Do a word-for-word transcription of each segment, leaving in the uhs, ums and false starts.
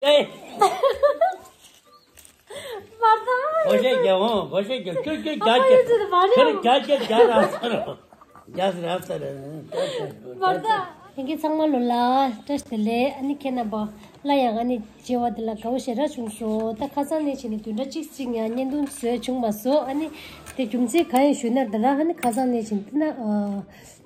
ཨེ། བར་ཐག་གོ་ཤེས་རྒྱ་འོང་གོ་ཤེས་རྒྱ་ཁྱོད་ཁྱོད་རྒྱ་ཨ་ཕ་ཡོད་ཚོད་བར་ཁྱོད་ཡོད། རྒྱ་རྒྱ་རྒྱ་ར་ས་ར་རྒྱ་ས་ར་ས་ར་བར་ཐག་ལྷན་རྒྱས་ཚང་མ་ལོ་ལ་བཀྲ་ཤིས་བདེ་ལེགས། ཨ་ནི་ཁྱེད་རྣམ་པ་སླར་ཡང་ཨ་ནི་མཇལ་བ་འདི་ལ་དགའ་བོ་ཞེ་དྲག་བྱུང་སོང་། ད་ཁ་སང་ནས་བྱས་ནས་བདུན་ཕྲག་གཅིག་ཅིག་ཡང་བརྙན་ཐུང་བཟོས་བྱུང་མ་སོང་། ཨ་ནི་དེ་རྒྱུ་མཚན་གང་ཡིན་ཞུས་ན་འདི་ར་ཨ་ནི་ཁ་སང་ནས་བྱས་ནས་ན་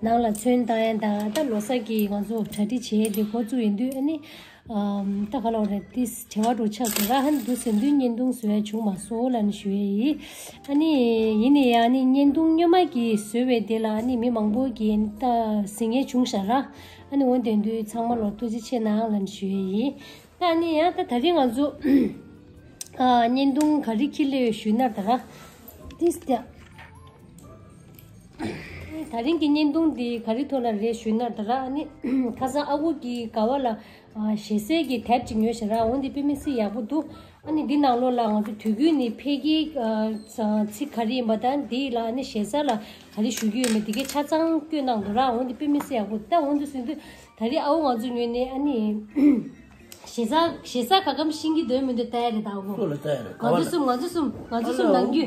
ནང་ལ་ཚོན་བཏང་ཡ་དང་ད་ལོ་གསར་གྱི་ང་ཚོ་གྲ་སྒྲིག་བྱས་དེ་འགོ་བཙུགས་ཡིན་དུས་ཨ་ནི་ཨམ། ད་ག་ལ་བ་རེད་དེ་བྲེལ་བ་འགྲོ་ཆགས་འགྲོ་ར་ཧན་འདུག་ཟེར་དུས་བརྙན་ཐུང་བཟོ་ཡ་བྱུང་མ་སོང་ལབ་ནས་ཞུ་ཡ་ཡིན། ཨ་ནི་ཡིན་ནའི་ཡང་ནི་བརྙན་ཐུང་སྔོན་མ་གི་བཟོས་པའི་དེ་ལ་ཨ་ནི་མི་མང་པོ་གིས་ད་གཟིགས་མཁན་བྱུང་ཤག་ར། ཨ་ནི་འོན་ཏེ་འདུས་ཚང་མ་ལོ་ཐུགས་རྗེ་ཆེ་གནང་ལབ་ནས་ཞུ་ཡ་ཡིན། ད་ཨ་ནི་ཡང་ད་ད་རིང་ང་ཚོ་ཨ། བརྙན་ཐུང་ག་རེ་འཁྱེར་སླེབས་ཡོད་ཞུས་ན་ད་ར། ཏིས་ཏེ། ད་རིང་གི་བརྙན་ཐུང་འདི་ག་རེ་ཐོག་ལ་རེད་ཞུས་ན་ད་ར་ཨ་ནི་ཁ་སང་ཨ་ཁུ་གི་ག་བ་ལ་ཨ། ཞེ་སའི་གི་དེབ་ཅིག་ཉོས་ཤག་ར། འོན་ཏེ་དཔེ་མི་སྲིད་ཡག་པོ་འདུག་ཨ་ནི་འདི་ནང་ལོགས་ལ་ང་ཚོ་དུས་རྒྱུན་ནི་ཕལ་སྐད་ཨ། ཚིག་ག་རེ་ཡིན་པ་དང་འདི་ལ་ཨ་ནི་ཞེ་ས་ལ་ག་རེ་ཞུ་རྒྱུ་ཡོད་མེད་འདི་གའི་ཆ་ཚང་བཀོད་གནང་འདུག་ར། འོན་ཏེ་དཔེ་མི་སྲིད་ཡག་པོ་ད་འོན་ཏེ་ཟེར་དུས་ད་རེས་ཨ་ཁུ་ང་ཚོ་ཉོས་ནས་ཨ་ནི། ཞེ་ས་ཞེ་ས་ག་གམ་ཤིང་གི་འདོད་མི་འདོད་ལྟ་ཡ་རེད་ད་ཨ་ཁུ། ཁོ་ལ་ལྟ་ཡ་རེད། ང་ཚོ་གསུམ་ང་ཚོ་གསུམ་ང་ཚོ་གསུམ་ནང་རྒྱུ།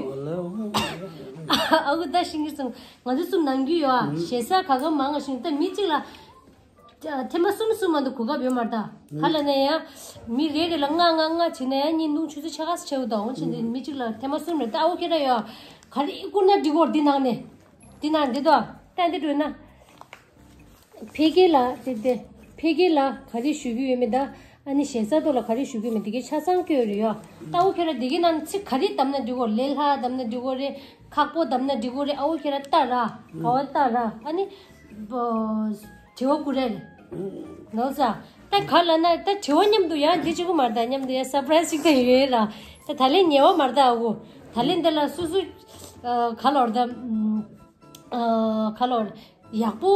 ཨ་ཁུ་ད་ཤིང་གི་གསུམ་ང་ཚོ་གསུམ་ནང་རྒྱུ་ཡོད་ཨ། ཞེ་ས་ག་གམ་མང་ང་ཤིང་ད་མི་གཅིག་ལ་ཐེངས་མ་གསུམ་གསུམ་མ་གཏོགས་གོ་སྐབས་ཡོད་མ་རེད་ད། ག་ལ་ན་ཡང་མི་རེ་རེ་ལ་ལྔ་ལྔ་ལྔ་བྱས་ན་ཡང་བརྙན་ཐུང་ཆུ་ཚོད་ཕྱེད་ཀ་ཙམ་བྱེད་འོ་ད་འོང་ཕྱིན་ཏེ་མི་གཅིག་ལ་ཐེངས་མ་གསུམ་རེད་ད་ཨ་ཁུ་ཁྱེད་ར་ཡོད་ཨ། ག་རེ་བསྐུར་ན་འགྲིག་གོ་འདི་ནང་ནས་འདི་ནང་འདི་དོ་ད་འདི་འགྲོ་ན། ཕལ་སྐད་ལ་དེ་དེ་ཕལ་སྐད་ལ་ག་རེ་ཞུ་རྒྱུ་ཡོད་མེད་ད། ཨ་ནི་ཞེ་ས་ཐོག་ལ་ག་རེ་ཞུ་རྒྱུ་ཡོད་མེད་དེ་གའི་ཆ་ཚང་བཀོད་རེད་ཡོད། ད་འོ་ཁྱེད་ར་དེ་གའི་ནང་ཚིག་ག་རེ་བདམས་ན་འགྲིག་གོ་ལས་སླ་བདམས་ན་འགྲིག་གོ་རེད། ཁག་པོ་བདམས་ན་འགྲིག་གོ་རེད། ཨ་འོ་ཁྱེད་ར་ལྟ་ར་ག་བ་ལྟ་ར་ཨ་ནི་བོ་དྲི་བ་བསྐུར་རེད། ལོ་ས་ད་ག་ལ་ན་ད་དྲི་བ་མཉམ་དུ་ཡང་འདི་བྱེད་གོ་མ་རེད་ད། མཉམ་དུ་ཡང་སར་པ་རའི་སི་ཅིག་ད་ཡོད་ར། ད་ད་ལན་ཉེ་བ་མ་རེད་ད་ཨ་འོ། ད་ལན་འདི་ལ་སུ་སུ་ག་ལ་བར་ད་ག་ལ་བར། ཡག་པོ་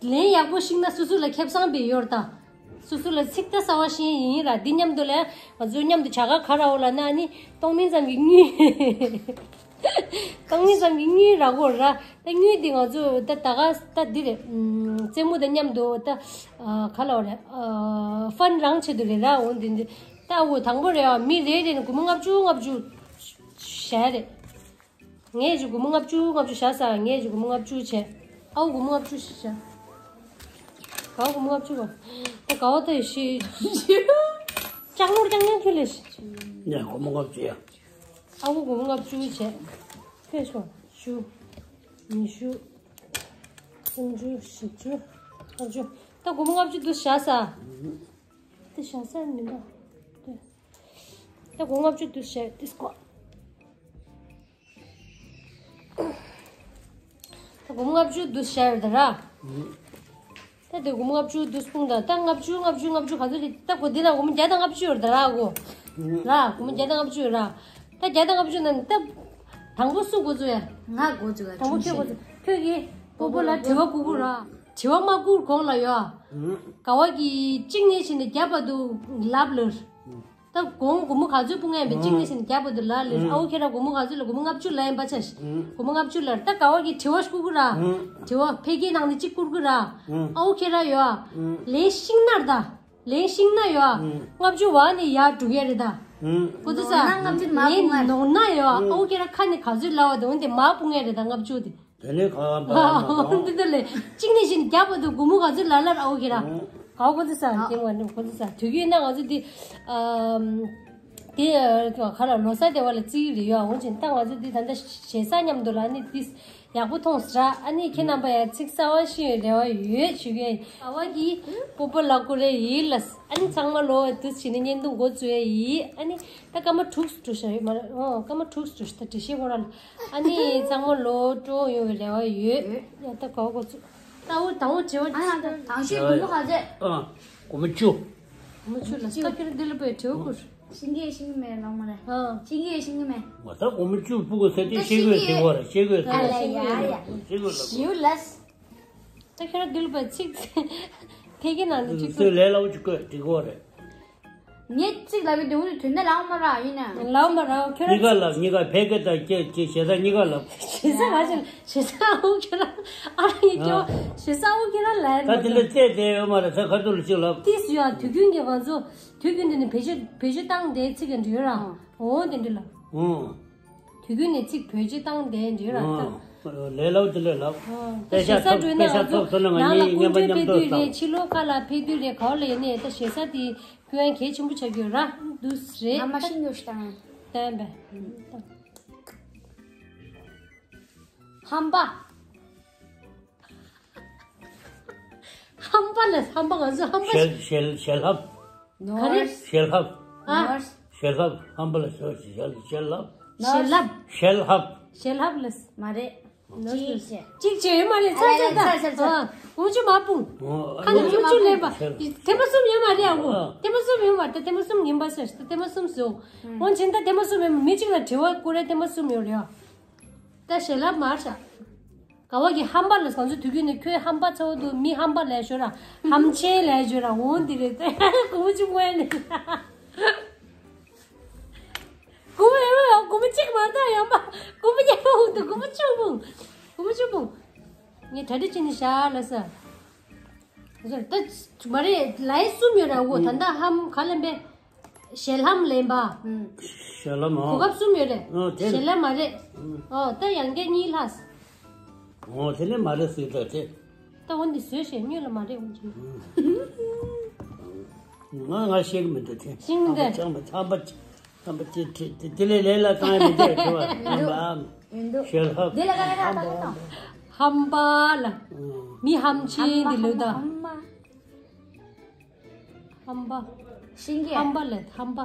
ལན་ཡག་པོ་ཤེས་ན་སོ་སོ་ལ་ཁེ་བཟང་བྱེད་ཡོད་རེད་ད། སོ་སོ་ལ་ཚིག་ད་གསར་པ་ཤེས་ཡིན་ར། འདི་མཉམ་དུ་ལ་ང་ཚོ་མཉམ་དུ་བྱ་དགའ་ག་ར་འོ་ལ་ན་ནི་སྟོང་མིན་ཙམ་གྱི་དངུལ། སྟོང་མིན་ཙམ་གྱི་དངུལ་རག་གོ་ར། ད་དངུལ་འདི་ང་ཚོ་ད་ད་ག་ད་འདི་རེད། རྩེད་མོ་དང་མཉམ་དུ་ད་ག་ལ་བ་རེད། ཕན་རང་ཆེད་དུ་རེད་ར། འོ་འདི་འདི་ད་འོ་དང་པོ་རེད་ཨ། མི་རེ་རེ་ནས་སྒོར་མོ་ལྔ་བཅུ་ལྔ་བཅུ་བཞག་རེད། ངས་ཀྱི་སྒོར་མོ་ལྔ་བཅུ་ལྔ་བཅུ་བཞག་ས། ངས་ཀྱི་སྒོར་མོ་ལྔ་བཅུ་བྱས། ཨའུ་སྒོར་མོ་ལྔ་བཅུ་ཞིག་བཞག་གའུ་སྒོར་མོ་ལྔ་བཅུ་གོ། ད་གའུ་ད་ཡོད་ཤི། ལྕགས་ནོར་རྐྱང་རྐྱང་ཁྱོད་ལས་ཤི། ངས་སྒོར་མོ་ལྔ་བཅུ་ཡ། ཨའུ་སྒོར་མོ་ལྔ་བཅུ་བྱས། ཕེབས་སོང་བཅུ། ཉི་ཤུ། སུམ་ཅུ། བཞི་བཅུ། ལྔ་བཅུ། ད་སྒོར་མོ་ལྔ་བཅུ་འདུག་བཞག་ས། ད་བཞག་ས་མི་འདུག་ད་སྒོར་ལྔ་བཅུ་འདུག་བཞག་ཏིས་ཀོ། ད་སྒོར་མོ་ལྔ་བཅུ་འདུག་བཞག་ཡོད་ད་ར། ད་དེ་སྒོར་མོ་ལྔ་བཅུ་འདུག་སྤུངས་དང་ད་ལྔ་བཅུ་ལྔ་བཅུ་ལྔ་བཅུ་ག་ཚོད་རེད། ད་སྒོར་འདི་ན་སྒོར་མོ་བརྒྱ་དང་ལྔ་བཅུ་ཡོད་ད་ར་གོ། ར་སྒོར་མོ་བརྒྱ་དང་ལྔ་བཅུ་ཡོད་ར། ད་བརྒྱ་དང་ལྔ་བཅུ་ན་ད་དང་པོ་སུ་འགོ་བཙུགས་ཡ། ང་འགོ་བཙུགས་ཡ། དང་པོ་ཁྱོད་འགོ་བཙུགས། ཁྱོད་ཀྱིས་སྤོ་བོ་ལ་དྲི་བ་བསྐུར་དགོས་ར། དྲི་བ་མ་བསྐུར་གོང་ལ་ཡོད། ག་བ་གི་གཅིག་ནས་བྱས་ནས་བརྒྱ་བར་དུ་ལབ་ལ། ད་གོང་སྒོར་མོ་ག་ཚོད་སྤུངས་ཡ་མེད་གཅིག་ནས་བྱས་ནས་བརྒྱ་བར་དུ་ལབ་ལ། ཨ་འོ་ཁྱེད་རང་སྒོར་མོ་ག་ཚོད་ལ་སྒོར་མོ་ལྔ་བཅུ་ལབ་ཡིན་པ་ཆ་ཤི། སྒོར་མོ་ལྔ་བཅུ་ལབ་ད་ག་བ་གི་དྲི་བ་བསྐུར་གི་ར། དྲི་བ་ཕལ་སྐད་ནང་ནས་གཅིག་བསྐུར་གི་ར། ཨ་འོ་ཁྱེད་རང་ཡོད། ལན་ཤིང་ནར་ད། ལན་ཤིང་ན་ཡོད། ལྔ་བཅུ་བ་ནས་ཡར་འགྲོ་གི་རེད་ད། གོ་ཚོད་ས། ལན་ནོར་ན་ཡོད། ཨ་འོ་ཁྱེད་རང་ཁ་ནས་ག་ཚོད་ལབ་བ་དེ་འོན་ཏེ་མར་སྤུངས་ཡ་རེད་ད་ལྔ་བཅུ་དེ། དེ་ནས་ག་བ་འདི་འདི་ལས་གཅིག་ནས་བཞིན་རྒྱབ་པ་དུ་སྒོར་མོ་ག་ཚོད་ལ་ལར་ཨའོ་ཁྱེད་རང་། གའོ་གོ་ཚོད་ས་དེ་ངོ་ནས་གོ་ཚོད་ས་དུས་རྒྱུན་ན་ང་ཚོ་འདི་ཨམ། དེ་ག་ལ་ལོ་གསར་དེ་བ་ལ་རྩིས་རེ་ཡོད་འོན་ཅིང་ད་ང་ཚོ་འདི་ད་ལྟ་ཞེ་ས་མཉམ་དུ་ལ་ནི་འདི་ཡག་པོ་མཐོང་ས་ར། ཨ་ནི་ཁྱེད་རྣམ་པ་ཡང་ཚིག་གསར་བ་ཤེས་ཡོད་རེ་བ་ཡོད་ཞུ་གི་ཡིན། ཨ་བ་གི་སྤོ་པོ་ལ་ཀུ་རེ་ཡིན་ལ། ཨ་ནི་ཚང་མ་ལོ་འདི་བྱས་ནས་བརྙན་ཐུང་འགོ་བཙུགས་ཡ་ཡིན། ཨ་ནི་ད་སྐར་མ་དྲུག་ཙམ་འགྲོ་ཤག་ཡོད་མ་རེད། ཨོ་སྐར་མ་དྲུག་ཙམ་འགྲོ་ཤག་ད་འགྲེལ་བཤད་ཁོ་རང་ལ། ཨ་ནི་ཚང་མ་ལོ་སྤྲོ་ཡོང་བའི་རེ་བ་ཡོད། ཡ་ད་གའོ་གོ་ཚུགས། ད་འོ་ད་འོ་བྱེད་བ། ཨ་ཡ་ད་དང་ཤོས་སྒོར་མོ་ག་ཚད། ཨ་སྒོར་མོ་བཅུ། སྒོར་མོ་བཅུ་ལ་ས་ཁྱེར་འདི་ལ་པའི་བྲེའུ་ཁུར། ཤིང་གི་ཤིང་མེད་ལོང་མ་རེད། ཨ་ཤིང་གི་ཤིང་མེད། ང་ད་སྒོར་མོ་བཅུ་སྤུ་གུ་ཟེར་ཏེ་ཤེས་དགོས་ཟེར་གོ་རེད། ཤེས་དགོས་ཟེར་གོ་རེད། ཤེས་དགོས་ལ། ཞིའུ་ལས། ད་ཁྱེད་རང་འདི་ལ་པའི་ཚིག་ཕལ་སྐད་ནང་དུ་ཚིག་ཚོད་ལས་སླ་བོ་ཅིག་བཀོད་འགྲིག་གོ་རེད། ངས་གཅིག་ལབ་ཀྱི་འདུག་དུས་ནས་ལབ་མ་ར་ཡིན་ན། ལབ་མ་ར་ཁྱོད་རང་གཉིས་ཀ་ལབ། གཉིས་ཀ་ཕལ་སྐད་དང་ཅེ་ཅེ་ཞེ་ས་གཉིས་ཀ་ལབ། ཞེ་ས་མ་ཞེ་ཞེ་ས་ཨ་ཁྱོད་རང་ཨ་རང་ཡིན་ཀྱང་ཞེ་ས་ཨ་ཁྱོད་རང་ལབ་ད་དེ་འདྲ་བཙལ་བསྡད་ཡོད་མ་རེད། ས་ཁ་ཐུག་ལ་གཅིག་ལབ། ཏིས་ཡ་དུས་རྒྱུན་གྱི་ང་ཚོ་དུས་རྒྱུན་དུ་ནི་བེད་སྤྱོད་བེད་སྤྱོད་བཏང་བསྡད་ཚིག་གི་འདྲི་ཡོད་ར། འོ་དེ་འདྲ་ལབ། ཨང་། དུས་རྒྱུན་ནས་ཚིག་བེད་སྤྱོད་བཏང་བསྡད་འདྲི་ར་ད། ལས་སླ་བོ་དེ་ལས་སླ་བོ། ད་ཞེ་ས་སྤྲོད་ན་ང་ཚོ་ནང་ལ་སྐུ་མགྲོན་ཕེབས་དུས་རེད། ཕྱི་ལོགས་ཁ་ལ་ཕེབས་དུས་རེད། ག་བ་ལ་ཡིན་ནའི་ད་ཞེ་ས་དེ་སྐུ་ཡང་གལ་ཆེན་པོ་ཆགས་ཀྱི་ཡོད་ར་འདུག་རེད། ང་མ་ཤི་ཉོ་ཤི་དང་། བསྟན་པས། ཧམ་པ། ཧམ་པ་ལ་ཧམ་པ་ང་ཚོ་ཧམ་པ། ཞལ་ཞལ་ཞལ་ལྷབ། ག་རེ། ཞལ་ལྷབ། ཨ། ཞལ་ལྷབ། ཧམ་པ་ལ་ཞལ་ཞལ་ཞལ་ལྷབ། ཞལ་ལྷབ། ཞལ་ལྷབ། ཞལ་ལྷབ་ལ། མ་རེད། ཅིག་ཅིག་ཅིག་ཡོད་མ་རེད། ཚ་ཚ་ཚ། ཨ། དགུ་བཅུ་མ་སྤུངས། ཁ་ནས་དགུ་བཅུ་ལེན་པ། ཐེ་མ་གསུམ་ཡོད་མ་རེད་ཨ་ཁུ། ཐེ་མ་གསུམ་ཡོད་མ་རེད། ད་ཐེ་མ་གསུམ་ཡིན་པ་ཟེར། ད་ཐེ་མ་གསུམ་ཟེར། འོན་ཀྱང་ད་ཐེ་མ་གསུམ་ཡོད་མ། མི་གཅིག་ལ་དྲི་བ་བསྐུར་རེ་ཐེ་མ་གསུམ་ཡོད་རེད་ཨ། ད་ཞལ་ལྷབ་མར་བཞག་ག་བ་གི་ཧམ་པ་ལ་ང་ཚོ་དུས་རྒྱུན་ནས་ཁྱོད་ཧམ་པ་ཚ་བོ་འདུག་མི་ཧམ་པ་ལས་ཤོར་ར། ཧམ་ཆེན་ལས་ཤོར་ར། འོང་འདི་རེད་དེ། དགུ་མོ་གཅིག་མོ་ནི། དགུ་མོ་ཡོད་མོ་ཡོད། དགུ་མོ་གཅིག་མ་གཏོགས་ཡོད་མ། དགུ་མོ་གཉིས་པོ་འདུག་དགུ་མོ་བཅུ་སྤུངས། དགུ་མོ་བཅུ་སྤུངས། ངས་གྲ་སྒྲིག་བྱས་ནས་བཞག་ལ་ས། ད་མ་རེད། ལའི་གསུམ་ཡོད་ར་འོ། ད་ལྟ་ཧམ་ག་ལེན་པས། ཞལ་ལྷམ་ལེན་པ། ཞལ་ལྷམ་ཨང་། གོ་སྐབས་གསུམ་ཡོད་རེད། ཨོ་དེ། ཞལ་ལྷམ་མ་རེད། ཨོ་ད་ཡང་བསྐྱར་གཉིས་ལྷག་ཨོ་དེ་ནི་མ་རེད་ཟེར་ད་དེ། ད་འོ་འདི་བཟོས་ཞེས་སྨྱོས་ལ་མ་རེད་འོ་ཅི། ང་ང་ཤེས་གི་མི་འདུག་དེ། ཤེས་མི་འདུག་ཚང་མ་ཚང་མ་ཚང་མ་དེ་དེ་དེ་ལས་ལས་ལ་བཏང་ཡ་མི་འདུག་དེ་བ། ཡིན་འདུག་ཞལ་ལྷམ། འདི་ལ་ག་རེ་ག་རེ་ག་རེ་དང་། ཧམ་པ་ལ། མི་ཧམ་ཆེན་འདི་ལོས་ད། ཧམ་པ། ཧམ་པ། ཤིང་གི། ཧམ་པ་ལས་ཧམ་པ།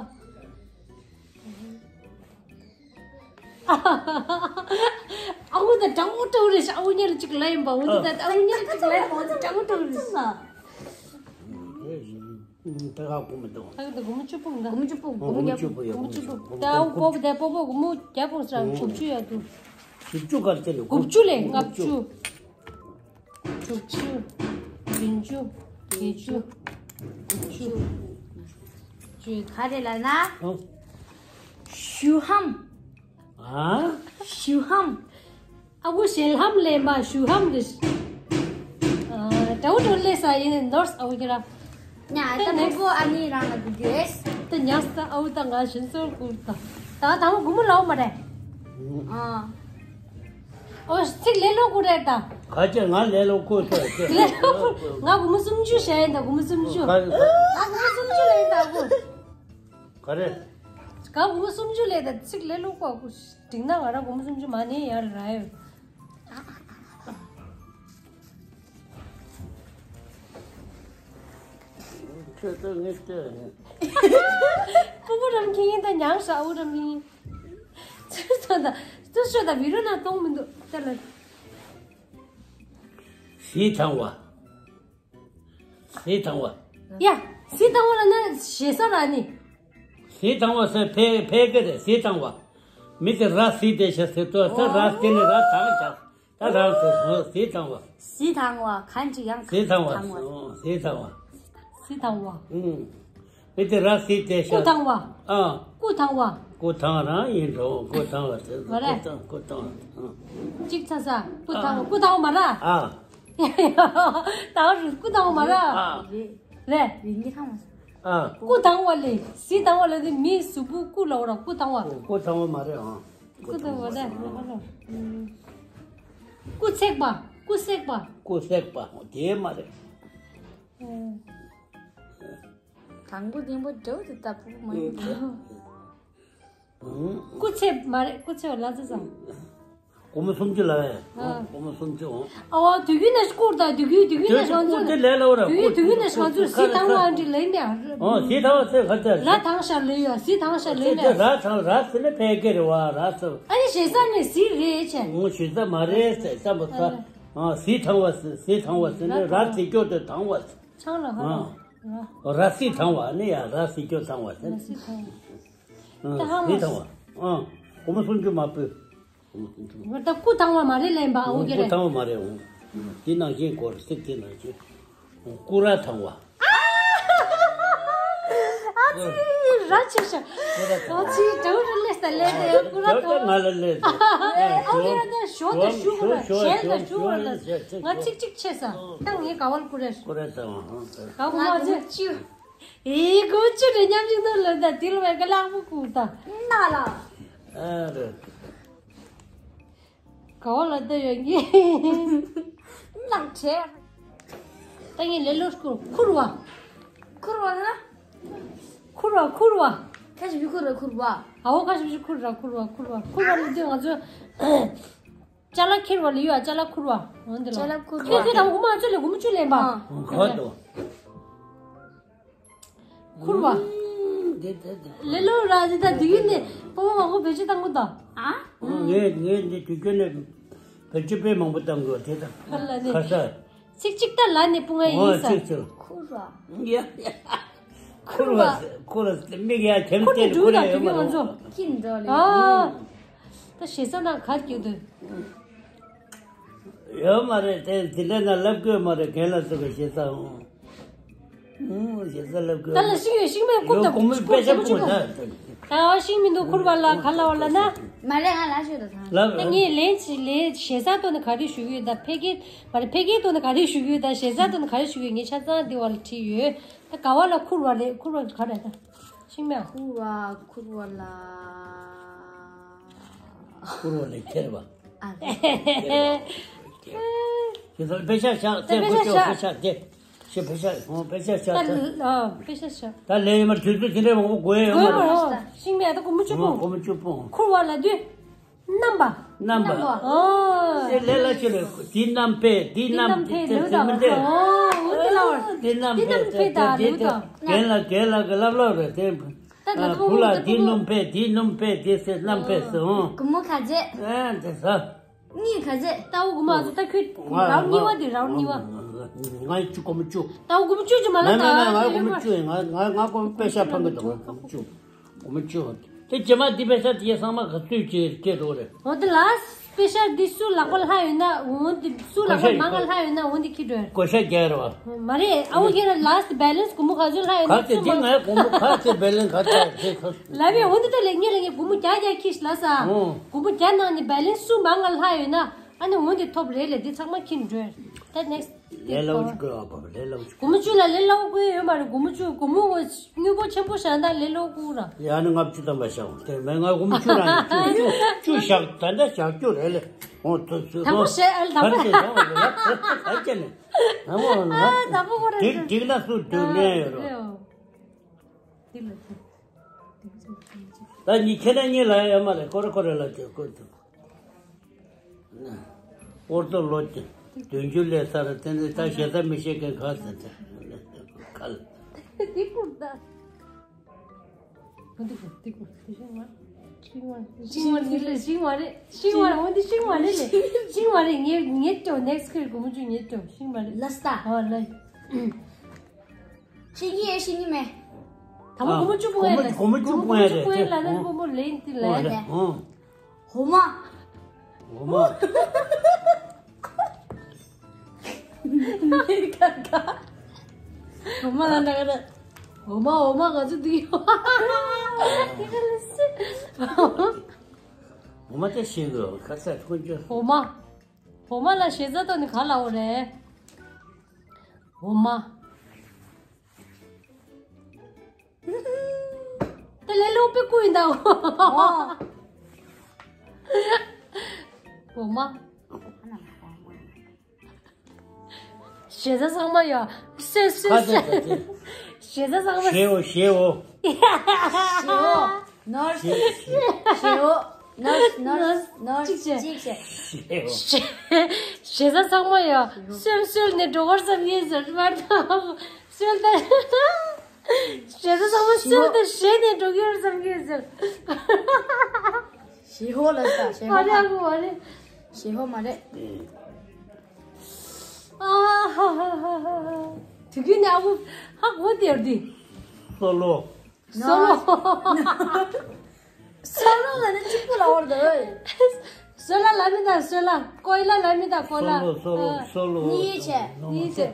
ཨ་ཁུ་ད་དྲང་པོ་དྲང་རེད་ཤག་ཨ་ཁུ་གཉིས་ལ་གཅིག་ལབ་ཡིན་པ། འོ་འདི་ད་ཨ་ཁུ་གཉིས་ལ་གཅིག་ལབ་ཡིན་པ། འོ་འདི་དྲང་པོ་དྲང་རེད། ད་ག་གོ་མི་འདུག་ད་ག་ད་སྒོར་མོ་བཅུ་སྤུངས་ད། སྒོར་མོ་བཅུ་སྤུངས། སྒོར་མོ་བརྒྱ་སྤུངས། སྒོར་མོ་བཅུ་སྤུངས། ད་ཨ་ཁུ་སྤོ་བོ་དེ་སྤོ་བོ་སྒོར་མོ་བརྒྱ་སྤུངས་ཟེར་དགུ་བཅུ་ཡོད་འདུག་དགུ་བཅུ་ག་རེ་བྱས་ནས་དགུ་བཅུ་ལས་ལྔ་བཅུ། དྲུག་ཅུ། བདུན་ཅུ། བརྒྱད་ཅུ། དགུ་བཅུ། བཅུ། ག་རེ་ལབ་ན། ཨོ། ཞུ་ཧམ། ཨ། ཞུ་ཧམ། ཨ་ཁུ་ཞལ་ལྷམ་ལེན་པ་ཞུ་ཧམ་རེད། ཨ། དྲ་བོ་དྲ་བོ་ལས་ས་ཡིན་ནོར་ཨ་ཁུ་ཁྱེད་རང་། ཉ་ད་ད་ནེ་ནེ་སོ་ཨ་ནི་རང་ལ་དགོས་རྒྱུ། ད་ཉག་ད་ཨ་ཁུ་ད་ང་ཞིན་སོར་ཁུར་ད། ད་དང་པོ་སྒོར་མོ་ལའོ་མ་རེད། ཨ། ཨོ་ཚིག་ལེ་ལོ་ཁུར་རེད་ད། ག་ཅེ་ང་ལེ་ལོ་ཁུར་ཚོད་ཅེ། ལེ་ལོ་ཁུར། ང་སྒོར་མོ་སུམ་ཅུ་བྱས་ཡིན་ད། སྒོར་མོ་སུམ་ཅུ། ག་ང་སྒོར་མོ་སུམ་ཅུ་ལེན་ད་ཁུ། ག་རེ། ག་སྒོར་མོ་སུམ་ཅུ་ལེན་ད་ཚིག་ལེ་ལོ་ཁུར་ཁུ། འགྲིག་ན་ང་རང་སྒོར་མོ་སུམ་ཅུ་མ་ནི་ཡར་ར་ཡོད། ཁྱོད་ཚོ་ངས་ལྟོས། སྤུ་གུ་རམ་ཁྱི་ཡིན་ད་ཉང་ས་འུ་རམ་ཡིན། ཚུར་ཚོ་ད་ཚུར་ཤོད་ད་བི་རོ་ན་གཏོང་མི་འདུག་ད་ལ། གཟི་ཐང་བ། གཟི་ཐང་བ། ཡ། གཟི་ཐང་བ་ལ་ན་ཞེ་ས་ར་ནི། གཟི་ཐང་བ་ཟེར་ཕལ་ཕལ་སྐད་རེད། གཟི་ཐང་བ། མི་དེ་ར་གཟི་དེ་ཤ་ཟེར་ཏོ་ས་ར་དེ་ནི་ར་ཐང་ཤ། ད་རང་ཚོ་ཟོ་གཟི་ཐང་བ། གཟི་ཐང་བ་གང་ཅི་ཡང་གཟི་ཐང་བ། ཐང་བ། ཟོ་གཟི་ཐང་བ། གཟི་ཐང་བ། ཨུང་། མི་དེ་ར་གཟི་དེ་ཤ། སྐུ་ཐང་བ། ཨ། སྐུ་ཐང་བ། སྐུ་ཐང་རང་ཡིན་འགྲོ། སྐུ་ཐང་བ་ཟེར། མ་རེད། སྐུ་ཐང་སྐུ་ཐང་བ། ཨ། གཅིག་ཚ་ས་སྐུ་ཐང་བ། སྐུ་ཐང་བ་མ་ར། ཨ། ད་རུ་སྐུ་ཐང་བ་མ་ར། ཨ། རེད། ཡིན་གྱི་ཐང་བ། ཨ། སྐུ་ཐང་བ་ལས་གཟི་ཐང་བ་ལ་དེ་མི་གཟུགས་པོ་སྐུ་ལ་འོ་ར་སྐུ་ཐང་བ། སྐུ་ཐང་བ་མ་རེད་ཨ། སྐུ་ཐང་བ་རེད། སྐུ་ཚེག་པ། སྐུ་སེག་པ། སྐུ་སེག་པ། དེ་མ་རེད། དང་པོ་དང་པོ་འགྲོ་དེ་ལྟ་བུ་མ་ཡིན། སྐུ་ཚེག་མ་རེད། སྐུ་ཚེག་ལ་ཙི་ཙང་། སྒོར་མོ་སུམ་ཅུ་ལ་བས། ཨ། སྒོར་མོ་སུམ་ཅུ་འོང་། ཨ་བ་དུས་རྒྱུན་ནས་སྐུར་དང་དུས་རྒྱུན་དུས་རྒྱུན་ནས་ང་ཚོ། དུས་རྒྱུན་དུས་རྒྱུན་ནས་ང་ཚོ་གཟི་ཐང་བ་འདི་ལེན་ནས། ཨོ་གཟི་ཐང་བ་ཚེ་ག་ཚད། ར་ཐང་ཤ་ལེ་ཡོད། གཟི་ཐང་ཤ་ལེ་ནས། ར་ཐང་ར་ཟེར་ནས་ཕལ་སྐད་རེད་བ། ར་ཟེར། ཨ་ནི་ཞེ་ས་ནས་གཟི་རེད་ཆེ། ངོ་ཞེ་ས་མ་རེད་ཟེར་བསམ་པ་ས། ཨ་གཟི་ཐང་བ་ཟེར། གཟི་ཐང་བ་ཟེར་ནས་ར་གཟི་སྐྱོ་དེ་ཐང་བ་ཟེར། ཆང་ལ་ཧ་ལ། ར་གཟི་ཐང་བ་ནི་ཡ་ར་གཟི་སྐྱོ་ཐང་བ་ཟེར། ར་གཟི་ཐང་བ། ཨ་ད་ཧ་མ་གཟི་ཐང་བ། ཨ་སྒོར་མོ་སུམ་ཅུ་མ་ཕུལ། ད་སྐུ་ཐང་བ་མ་རེད་ལེན་པ་འོ་གེ་རེད། སྐུ་ཐང་བ་མ་རེད་འོ། དེ་ནང་བཞིན་སྐོར་སེག་དེ་ནང་བཞིན། སྐུ་ར་ཐང་བ། ཨ་ ར་ཆེ་ཤ། ཨོ་ཚི་དྲ་བ་ར་ལེ་ས་ལེ་དེ་ཀུ་ར་དོ། ང་ལ་ལེ། ཨོ་ཡ་ད་ཞོ་ད་ཞུ་གུ་ར་ཞལ་ད་ཞུ་གུ་ར་ལ་ང་ཚིག་ཅིག་ཆེ་ས། ད་ངའི་ག་བལ་ཀུ་ར་ཀུ་ར་ས་ཧོ། ག་གུ་མ་ཚེ་ཅུ། ཨེ་གུ་ཅུ་རེ་ཉམས་ཅིག་ནོར་ལ་ད་དིལ་བའི་ག་ལག་པོ་ཀུ་ད། ན་ལ། ཨ་རེ། ག་བ་ལ་ལྟ་ཡོད་ངེས། ནག་ཆེ། ད་ངས་ལེ་ལོ་སྐོར་ཁུར་བ། ཁུར་བ་ན། ཁུར་བ་ཁུར་བ། ཁ་ཞིག་བཞུ་ཁུར་ར་ཁུར་བ། ཨའོ་ཁ་ཞིག་བཞུ་ཁུར་ར་ཁུར་བ་ཁུར་བ་ཁུར་བ་ལ་དུས་ང་ཚོ། ཅ་ལག་ཁྱེར་བ་ལ་ཡོད་ཨ་ཅ་ལག་ཁུར་བ། འོན་ཏེ་ལ། ཅ་ལག་ཁུར་བ། ཁྱེར་ཁྱེར་དང་འུ་མ་ཚོ་ལས་འུ་མ་ཚོ་ལས་པ། ཨ། ག་དོ། ཁུར་བ། ཨུམ། དེ་དེ་དེ། ལེ་ལོ་ར་ཇི་ད་དུས་ཡུན་ནས་སྤོ་བོ་མང་པོ་བེད་སྤྱོད་བཏང་གི་འདུག་ཨ། ངས་ངས་འདི་དུས་རྒྱུན་ནས་བེད་སྤྱོད་དཔེ་མང་པོ་བཏང་གི་དེ་དང་ཁ་ལ་ནི་ཁ་ས། ཚིག་གཅིག་ད་ལ་ནས་སྤུ་ང་ཡིན་ས། ཚིག་ཚིག་ཁུར་བ། ཡ་ཡ། ཁུར་བ་ཁུར་བ་མིག་ཡ་ཁྱེམ་ཁུར་ནས་དེ་འགྲོ་ཁུར་ད་ཡོད་དུས་མ་ཡུན་ང་ཚོ། རེད། ཁྱིམ་འགྲོ་ལེ། ཨ། ད་ཞེ་ས་ན་ག་རྒྱུ་དུ། ཡོད་མ་རེད་དེ་དེ་འདྲ་ན་ལབ་དགོས་མ་རེད་རྒན་ལགས་ཚོ་གི་ཞེ་ས་འོང་། ཨུམ་ཞེ་ས་ལབ་དགོས། ད་ལ་ཤིང་ཡོད་ཤིང་མེད་ཀུར་ཡོད་དང་གོང་མོས་དཔེ་ཆ་ཀུར་ཀུར་ཀུར་ཀུར། ད་ཤིང་མི་འདུག་ཁུར་བ་ལ་ག་ལ་བ་ལ་ན། མ་ལེ་ང་ལ་ཤོད་ད་ཚང་། ལབ་ད་ངས་ལན་ཅི་ལན་ཞེ་ས་ཐོག་ནས་ག་རེ་ཞུ་གི་ཡོད་ད་ཕལ་སྐད་མ་རེད་ཕལ་སྐད་ཐོག་ནས་ག་རེ་ཞུ་གི་ཡོད་ད་ཞེ་ས་ཐོག་ནས་ག་རེ་ཞུ་གི་ཡོད་ངས་ཆ་ཚང་འདི་བ་ལ་བྲིས་ཡོད། ད་ག་བ་ལ་ཁུར་བ་རེད་ཁུར་བ་ག་རེད་ད། ཤིང་མེད། ཁུར་བ་ཁུར་བ་ལ། ཁུར་བ་ལ་ཁྱེར་བ། ཨ། ཁྱེར་བ། ཁྱེར་བ། དཔེ་ཆ་བཞག་ཚེ་དཔེ་ཆ་དགོས་ཆོག་བཞག་དཔེ་ཆ་དེ། ཞེ་དཔེ་ཆ་ཧོ་དཔེ་ཆ་བཞག་ད་ཚེ། ཨ་དཔེ་ཆ་བཞག་ད་ལས་ཡོད་མར་དུས་ཚོད་དེ་འདྲའི་མང་པོ་དགོས་ཡོད་མ་རེད། ཤིང་མེད་ད་སྒོར་མོ་བཅུ་སྤུངས། སྒོར་མོ་བཅུ་སྤུངས། ཁུར་བ་ལ་དུས། རྣམ་པ། རྣམ་པ། ཨོ། དེ་ལས་ལ་ཆེ་རེད། དེ་རྣམ་པས་དེ་རྣམ་དེ་དེ་མི་འདྲ། ཨོ་འོ་དེ་ལ་བར། དེ་རྣམ་དེ་པས་རྣམ་དེ་པས་དེ་དང་དེ་ལུགས་དེ་དང་། རྒན་ལགས་རྒན་ལགས་ཀྱི་ལབ་ལབ་རེད་དེ། ད་ང་ཚོ་བུ་ལ་དེ་སྣུམ་པས་དེ་སྣུམ་པས་དེ་ཟེར་རྣམ་པས་ཟེར་འོང་། གུ་མོ་ག་ཚད། ཨ་དེ་ཟ། གཉིས་ག་ཚད། ལྟ་བུ་གུ་མོ་ཨ་ཚོ་ད་ཁྱོད་རའུ་གཉིས་པ་དེ་རའུ་གཉིས་པ། ང་ཡི་བཅུ་གོ་མོ་བཅུ། ལྟ་བུ་གུ་མོ་བཅུ་ཅུ་མ་ལ་ད། ང་ང་ང་གོ་མི་བཅུ་ཡིན། ང་ང་ང་གོ་མི་པེ་ཤ་ཕང་གི་འདུག་ང་གོ་མི་བཅུ། གོ་མི་བཅུ། དེ་རྗེས་མ་འདི་པེ་ཤ་དེ་ཚང་མ་ག་ཚོད་ཅིག་སྐྱེ་འགྲོ་རེད། འོ་དེ་ལ་པེ་ཤ་འདི་སུ་ལག་པ་ལྷག་ཡོད་ན་འོ་འདི་སུ་ལག་པ་མང་ག་ལྷག་ཡོད་ན་འོ་འདི་ཁྱི་འགྲོ་རེད། གོ་ཤ་རྒྱག་རེད་བ། མ་རེད་ཨ་འོ་ཁྱེད་ར་ལ་སི་བེ་ལེན་སི་གོ་མོ་ག་ཚོད་ལྷག་ཡོད་ན་ག་ཚོད་དེ་སུ་མང་། ང་གོ་མོ་ག་ཚོད་བེ་ལེན་ག་ཚོད་དེ་ཁ། ལ་བའི་འོ་འདི་ད་ལས་ངེད་ལ་ངས་གོ་མོ་རྒྱག་རྒྱག་ཁྱི་ལ་ས། འོ། གོ་མོ་རྒྱག་ནང་ནས་བེ་ལེན་སི་སུ་མང་ག་ལྷག་ཡོད་ན། ཨ་ནི་འོན་ཏེ་ཐོབ་རེད་ལས་འདི་ཚང་མ་ཁྱིམ་འགྲོ། ད་ནེག་སི་ལས་སླ་བོ་ཅིག་དགོས་ཨ་པ་ལས་སླ་བོ་ཅིག་སྒོར་མོ་བཅུ་ལ་ལས་སླ་བོ་དགོས་ཡོད་མ་རེད། སྒོར་མོ་བཅུ་སྒོར་མོ་དངུལ་ཕོན་ཆེན་པོ་བཞག་ན་ད་ལས་སླ་བོ་དགོས་ར། ཡ་ནི་ལྔ་བཅུ་ཐམ་པ་བཞག་དེ་མེད་ང་སྒོར་མོ་བཅུ་རང་ཡིན། བཅུ་བཅུ་བཞག་ད་ལྟ་བཞག་རྒྱུ་རེད་ལས། འོ་ཐོ་ཚོ་དང་པོ་བཤད་ཨ་ལས་དང་པོ། ག་ཅེ་ན་ལས་ག་ཅེ་ནས་ཨ་མོ་ང་ཨ་དང་པོ་ཁོ་རེད་འགྲིག་འགྲིག་ན་སུ་སྡོད་ལེན་ཡོད་རོ། འདི་ལ་འདི། ད་ཉི་ཁྱེད་རང་གཉིས་ལ་ཡོད་མ་རེད། ཀོ་རེ་ཀོ་རེ་ལ་དེ་ཀོ་དེ། ཨོར་ཏོ་ལོ་དེ་བདུན་ཅུ་ལས་སར་དེ་ནས་ད་ཞེ་ས་མི་ཤེས་མཁན་ག་ཟེར་དེ་ཁལ། འདི་ཀུར་ད། འདི་ཀུར་འདི་ཀུར་འདི་ཤིང་མ་ཤིང་མ་འདི་ལས་ཤིང་མ་རེད། ཤིང་མ་རེད། འོ་འདི་ཤིང་མ་རེད་ལས། ཤིང་མ་རེད། ངས་ངས་ཀྱང་ནེག་སི་ཁེར་གོ་མོ་ཅུ་ངས་ཀྱང་ཤིང་མ་རེད། ལ་སྟ། ཨ་ལ། ཤེས་ཀྱི་ཡོད་ཤེས་ཀྱི་མེད། དང་པོ་སྒོར་མོ་བཅུ་སྤུངས་ཡ་ལ། སྒོར་མོ་བཅུ་སྤུངས་ཡ་ལ་སྒོར་མོ་བཅུ་སྤུངས་ཡ་ལ་ནི་སྒོར་མོ་ལེན་ཏི་ལ་ཡ་ལ། འོ་མ། འོ་མ། འོ་མ་ལ་ན་ག་ད། འོ་མ་འོ་མ་ག་ཚོད་འདུག་ཡོད། འོ་མ་དེ་ཤེས་དགོས་ཁ་ཚ་ཁོ་ཚོ། འོ་མ། འོ་མ་ལ་ཞེ་ས་ཐོག་ནས་ག་ལ་འོ་རེད། འོ་མ། དེ་ལས་ལོག་པའི་སྐུ་ཡིན་ད། འོ་མ། ཞེ་ས་ཚང་མ་ཡ། སེ་སེ་ཁ་སེ། ཚ་ཚ་ཚ། ཞེ་ས་ཚང་མ། ཞེའོ་ཞེའོ། ཞེའོ། ནོར། ཞེ་ཞེ། ཞེའོ། ནོར་ནོར་ནོར། གཅིག་བྱས། གཅིག་བྱས། ཞེའོ། ཞེ་ཞེ་ས་ཚང་མ་ཡ། སོན་སོན་ནས་འགྲོ་བར་བསམ་ཡིན་ཟེར་མར་དང་། སོན་ད། ཞེ་ས་ཚང་མ་སོན་ད་ཞེ་ནས་འགྲོ་གི་ཡོད་བསམ་གི་ཡོད་ཟེར། ཞེ་ཧོ་ལ་ས་ཞེ་ཧོ་མ་རེད། ཨ་གོ་མ་རེད། ཞེ་ཧོ་མ་རེད། ཨ་ཧ་ཧ་ཧ་ཧ། དུས་རྒྱུན་ནས་ཨ་བོ་ཧ་གོ་དེར་དེ། སོ་ལོ། སོ་ལོ། སོ་ལོ་ལ་ནི་གཅིག་པུ་ལ་བར་དུ། སོ་ལ་ལ་མི་དང་སོ་ལ། ཀོ་ལ་ལ་མི་དང་ཀོ་ལ། སོ་ལོ་སོ་ལོ་ཨ། སོ་ལོ། གཉིས་བྱས། གཉིས་བྱས།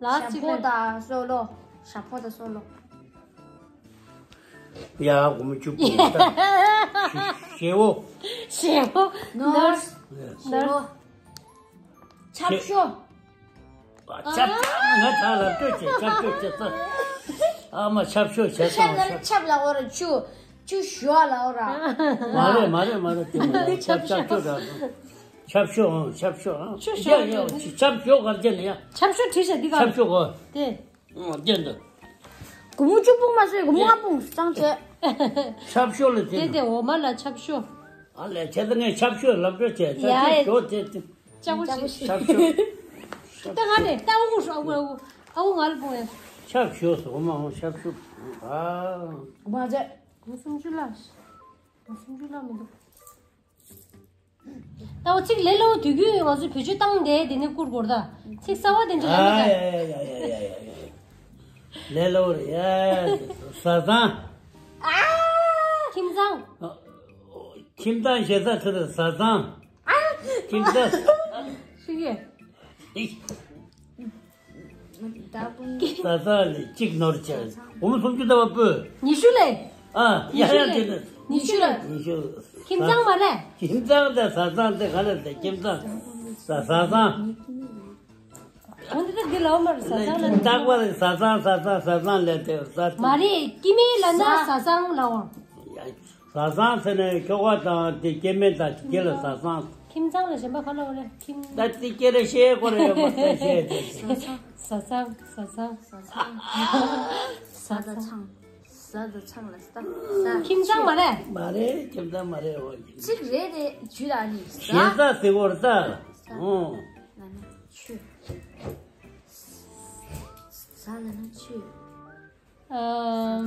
ལ་ཞབས་ཕོ་དང་སོ་ལོ། ཞག་པོ་དང་སོགས་ལོ། ཡ་སྒོར་མོ་བཅུ་སྤུངས་ད། ཞེ་བོ། ཞེ་བོ། ནོར། ནོར། ཆབ་ཤོ། ཆབ་ཤོ། ང་ད་ལབ་སྤྲོད་བྱེད་ཆབ་ཤོ་བྱེད་ས། ཨ་མ་ཆབ་ཤོ་བྱེད་ས། ཆབ་ལ་ཆབ་ལ་འོ་ར་ཆུ། ཆུ་ཞོ་ལ་འོ་ར། མ་རེད་མ་རེད་མ་རེད་དེ་མ་རེད། ཆབ་ཆབ་ཤོ་ར། ཆབ་ཤོ་ཨང་ཆབ་ཤོ་ཨང་། ཆུ་ཞོ་ཡ་ཡ་ཆབ་ཤོ་གར་ཅན་ཡ། ཆབ་ཤོ་བྲིས་ཤག་འདི་ག་ཆབ་ཤོ་གོ། དེ། ཨོ་བསྟན་ཏོ། སྒོར་མོ་བཅུ་སྤུངས་མ་ཟད་སྒོར་མོ་ལྔ་སྤུངས་གཙང་བྱས། ཆབ་ཤོ་ལ་དེ་བསྟན་ཏེ་འོ་མ་ལ་ཆབ་ཤོ། ཨ་ལས་བྱས་ད་ངས་ཆབ་ཤོ་ལབ་འགྲོ་བྱས་ཆབ་ཤོ་ཡ་ཤོ་དེ་དེ། ལྕགས་པོ་ཞིག་ཆབ་ཤོ། ད་ང་ནས་ལྟ་བུ་ཤོ་ཨ་བུ་ཨ་བུ་ཨ་བུ་ང་ལ་སྤུངས་ཡ། ཆབ་ཤོ་སོ་མ་འོང་ཆབ་ཤོ་ཨ། མ་བྱས། སྒོར་མོ་སུམ་ཅུ་ལ། སྒོར་མོ་སུམ་ཅུ་ལ་མི་འདུག་ད་འོ་ཚིག་ལས་སླ་བོ་དུས་རྒྱུན་ང་ཚོས་བེད་སྤྱོད་བཏང་བསྡད་དེ་ནི་བསྐུར་དགོས་རེད་ད། ཚིག་གསར་བ་དེ་འདྲ་ལབ་མི་ད། ཡ་ཡ་ཡ་ཡ་ཡ་ཡ། ལས་སླ་བོ་རེད་ཡ། བཟའ་ཚང་། ཁྱིམ་ཚང་། ཁྱིམ་ཚང་ཞེ་ས་ཚུར་བཟའ་ཚང་། ཁྱིམ་ཚང་། ཤི་གི། བཟའ་ཚང་ལས་གཅིག་ནོར་བྱས། སྒོར་མོ་སུམ་ཅུ་ལྟ་བ་སྤོས། ཉི་ཤུ་ལས། ཨ་ཡ་ཡ་དེ་ནི། ཉི་ཤུ་ལས། ཉི་ཤུ། ཁྱིམ་ཚང་མ་རེད། ཁྱིམ་ཚང་དང་བཟའ་ཚང་དེ་ག་ལ་དེ་ཁྱིམ་ཚང་། བཟའ་བཟའ་ཚང་། འོན་ཏེ་ད་འདི་ལའོ་མར་བཟའ་ཚང་ལ་ནི། རྟག་པར་བཟའ་ཚང་བཟའ་ཚང་བཟའ་ཚང་ལས་དེ་བཟའ་ཚང་། མ་རེད་སྐྱེ་དམན་ལ་ན་བཟའ་ཚང་ལའོ། ཡ། བཟའ་ཚང་ཟེར་ནས་ཁྱོ་ག་དང་དེ་སྐྱེ་དམན་དང་དེ་ལ་བཟའ་ཚང་། ཁྱིམ་ཚང་ལ་གཞན་པ་ག་ལ་འོ་རེད་ཁྱིམ། ད་དེ་སྐྱེ་རེ་ཤེས་གོ་རེ་ཡོད་མ་རེད་ཤེས་དེ། བཟའ་ཚང་བཟའ་ཚང་བཟའ་ཚང་། བཟའ་དང་ཚང་། བཟའ་དང་ཚང་ལ་ས། ཁྱིམ་ཚང་མ་རེད། མ་རེད་ཁྱིམ་ཚང་མ་རེད་འོ། གཅིག་རེད་དེ་ཇུ་ད་ནི་ཞེ་ས་ཟེར་གོ་རེད་ད། ཨོ། ལ་ན་ཆུ། ས་ལ་ན་ཆུ། ཨམ།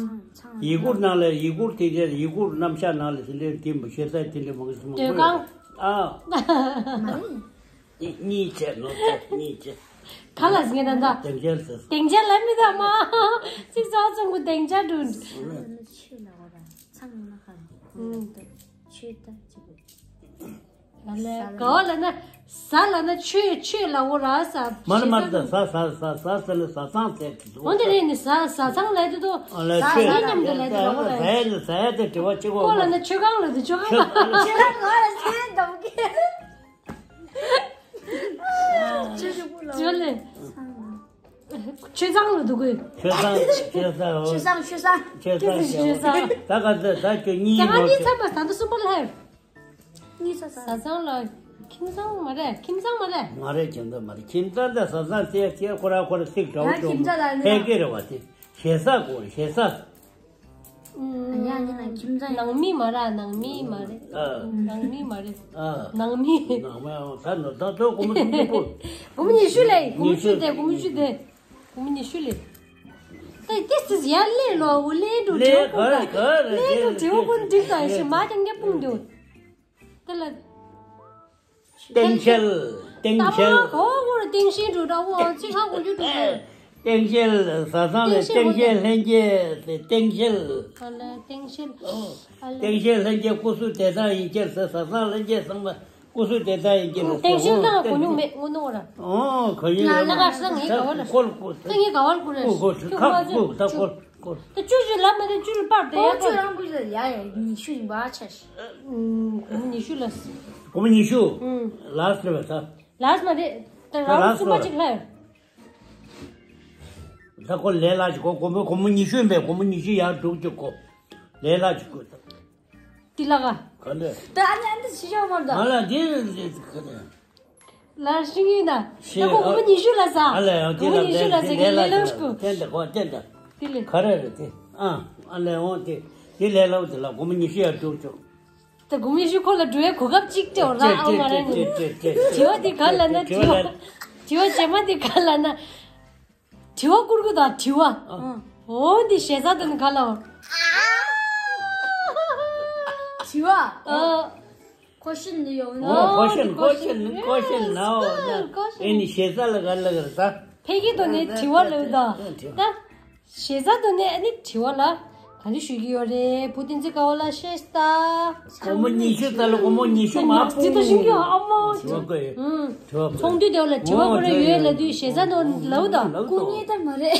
ཡི་གུར་ནང་ལ་ཡི་གུར་དེ་འདྲ་ཡི་གུར་རྣམ་གཞག་ནང་ལ་དེ་འདྲ་དེ་མི་ཤེས་ས་དེ་འདྲ་མང་སུ་མང་པོ་ཡོད། ཨ། མ་རེད། གཉིས་བྱས་ནོར་བྱས་གཉིས་བྱས། ག་ལ་ཟེར་ན་ད། སྡིངས་ཆ་ཟེར། སྡིངས་ཆ་ལ་མི་ད་མ། ཚིག་ཚོགས་ཚོགས་གུ་སྡིངས་ཆ་འགྲོ། ཆུ་ལ་འོ་ར་ཚང་ན་ག་རེ། ཆུ་ད་ཅི་གོ། ལ་ལ་ག་བ་ལ་ན་ཟ་ལ་ན་ཆོས་ཆོས་ལ་འོ་ར་ཟ། མར་མར་ད་ཟ་ཟ་ཟ་ཟ་ཟ་ལ་ཟ་ཚང་ཟེར་གི་འདུག་འོན་ཏེ་རེད་ནི་ཟ་ཟ་ཚང་ལ་དེ་དོ། ཨ་ལ་ཟ་ཆོས་ཟ་མཉམ་དུ་ལ་དེ་དོ་ཟ་ཡ་ཟ་ཡ་དེ་དྲི་བ་གཅིག་གོ། ལ་ན་ཆོས་ཁང་ལ་དེ་ཆོས་ཁང་ལ། ཆོས་ཁང་ལ་ཟ་འདམ་གི། ཆོས་ཆོས་ལ། ཆོས་ཚང་ལ་འདུག་གི། ཆོས་ཚང་ཆོས་ཚང་ཆོས་ཚང་ཆོས་ཚང་ཆོས་ཚང་ཆོས་ཚང་། ད་ག་ཚོད་ད་ཁྱོད་གཉིས་ཡོད། ད་ང་གཉིས་ཚར་བ་ད་ལྟ་གསུམ་པ་ལ་ཧེ། གཉིས་ཚར་ཚར། བཟའ་ཚང་ལ་ཁྱིམ་ཚང་མ་རེད་ཁྱིམ་ཚང་མ་རེད། མ་རེད་ཁྱིམ་ཚང་མ་རེད། ཁྱིམ་ཚང་དང་བཟའ་ཚང་དེ་དེ་ཁོ་ར་ཁོ་ར་ཚིག་འདྲ་བོ་ཡང་ཁྱིམ་ཚང་ལ་ནི་ཕལ་སྐད་རེད་བ་དེ། ཞེ་ས་གོ་ཞེ་ས། ཡང་ཡིན་ན་ཁྱིམ་ཚང་ནང་མི་མ་རེད་ནང་མི་མ་རེད། ཨ། ནང་མི་མ་རེད། ཨ། ནང་མི། ནང་མི་ཨ་ད་ནོར་ད་ལྟོ་སྒོར་མོ་སུམ་ཅུ་པོ། སྒོར་མོ་ཉི་ཤུ་ལས་སྒོར་མོ་ཉི་ཤུ་བཅུ་དེ་སྒོར་མོ་བཅུ་དེ། སྒོར་མོ་ཉི་ཤུ་ལས། ད་ཏིས་ཏིས་ཡར་ལས་ལོ་འུ་ལས་འགྲོ་ལས་དྲི་བ་ག་ག་ལས་འགྲོ་དྲི་བ་ཀུན་འགྲིག་དང་ཞེ་མ་ཏན་ཏན་སྤུངས་འདུག་དེ་ལ། སྟེང་ཤེལ། སྟེང་ཤེལ། ད་མ་གོ་བོར་སྟེང་ཤེལ་འགྲོ་འདྲ་བོ་ཚིག་ཧ་གོ་རྒྱུ་འགྲོ་འདྲ། སྟེང་ཤེལ་བཟའ་ཚང་ལ་སྟེང་ཤེལ་ལྷན་སྐྱེས་སྟེང་ཤེལ། ཨ་ལ་སྟེང་ཤེལ། ཨ་ལ། སྟེང་ཤེལ་ལྷན་སྐྱེས་སྐུ་གཟུགས་བདེ་ཐང་ཡིན་ཁྱེར་ཟེར་བཟའ་ཚང་ལྷན་སྐྱེས་ཚང་མ་སྐུ་གཟུགས་བདེ་ཐང་ཡིན་ཁྱེར་ཟེར། སྟེང་ཤེལ་ད་གོ་མྱོང་མེད་དངོས་གནས་ར། ཨོ་གོ་མྱོང་ཡོད། ང་ལ་ཁ་སང་ངའི་ག་བ་ལ། ཁོལ་ཁོལ། ད་ངའི་ག་བ་ལ་ཁོལ་རེད། ཁོལ་ཁོལ་ཁ་ཁོལ་ད་ཁོལ། སྐོར། ད་བཅུ་བཅུ་ལབ་མ་དེ་བཅུ་ལ་པར་དེ་ཡ་ཁོ་བཅུ་རང་བུ་ལ་ཡ་ཡ་ཉི་ཤུ་ཡིན་པ་ཆ་ཤི། ཨུམ། སྒོར་མོ་ཉི་ཤུ་ལ། སྒོར་མོ་ཉི་ཤུ། ཨུམ། ལགས་ལ་བས་ད། ལགས་མ་རེད། ད་ད་རང་ལགས་གསུམ་པ་ལ་གཅིག་ལྷ་ཡོད། ད་ཁོ་ལས་སླ་ཅིག་གོ། སྒོར་མོ་སྒོར་མོ་ཉི་ཤུ་ཡིན་པས་སྒོར་མོ་ཉི་ཤུ་ཡར་འགྲོ་གི་གོ། ལས་སླ་ཅིག་གོ་ད། ཏི་ལ་ག་ག་ལེ། ད་ཨ་ནི་ཨ་འདི་ཕྱི་ཕྱོགས་མར་ད། ང་ལ་འདི་རེད་ག་ལེ། ལར་ཤིང་ཡིན་ད། ཤེས། ད་ཁོ་སྒོར་མོ་ཉི་ཤུ་ལ་ཟ། ཨ་ལས་ཡང་དེ་སྒོར་མོ་ལ་ཉི་ཤུ་ལ་ཟ་གི་ལས་སླ་བོ་ཞིག་གོ། བསྟན་ད་ཁོ་བསྟན་ད། དེ་ལས། ག་རེ་རེད་དེ། ཨ། ཨ་ལས་འོང་དེ། དེ་ལས་སླ་བོ་དེ་ལ་སྒོར་མོ་ཉི་ཤུ་ཡར་འགྲོ་ཆོག་ད་སྒོར་མོ་ཉི་ཤུ་ཁོ་ལ་འགྲོ་ཡ་གོ་སྐབས་གཅིག་སྤྲད་འོ་ར་ཨ་མ་ར་ནི། དྲི་བ་དེ་ག་ལ་ན་དྲི་བ། དྲི་བ་རྗེས་མ་དེ་ག་ལ་ན། དྲི་བ་བསྐུར་གི་དང་དྲི་བ། ཨ། འོ་འདི་ཞེ་ས་དེ་ནི་ག་ལ་འོ། དྲི་བ། ཨ། Question འདི་ཡོང་ན། ཨོ། Question question question now ན། Question ཨེ་ནི་ཞེ་ས་ལ་ག་ལ་ག་རེ་ད། ཕལ་སྐད་ཐོག་ནས་དྲི་བ་ལབ་ད། ཨ་དྲི་བ། ད། ཞེ་ས་ཐོག་ནས་ཨ་ནི་དྲི་བ་ལ། ག་རེ་ཞུ་གི་ཡོད་རེད་བུ་བསྟན་འཛིན་དགའ་བ་ལགས་ཤེས་ད། སྒོར་མོ་ཉི་ཤུ་ད་ལ་སྒོར་མོ་ཉི་ཤུ་མ་སྤུངས། དྲི་བ་ཞུ་གི་ཡོད་ཨ་མ། དྲི་བ་བཀོད་ཡོད། ཨུམ། དྲི་བ་བཀོད། ཚོང་འདུས་དེ་ལ་དྲི་བ་ཨོ་བཀོད་རེ་ཡོད་ལབ་དུས་ཞེ་ས་ཐོག་ལབ་ད། སྐུ་ཉིད་ད་མ་རེད།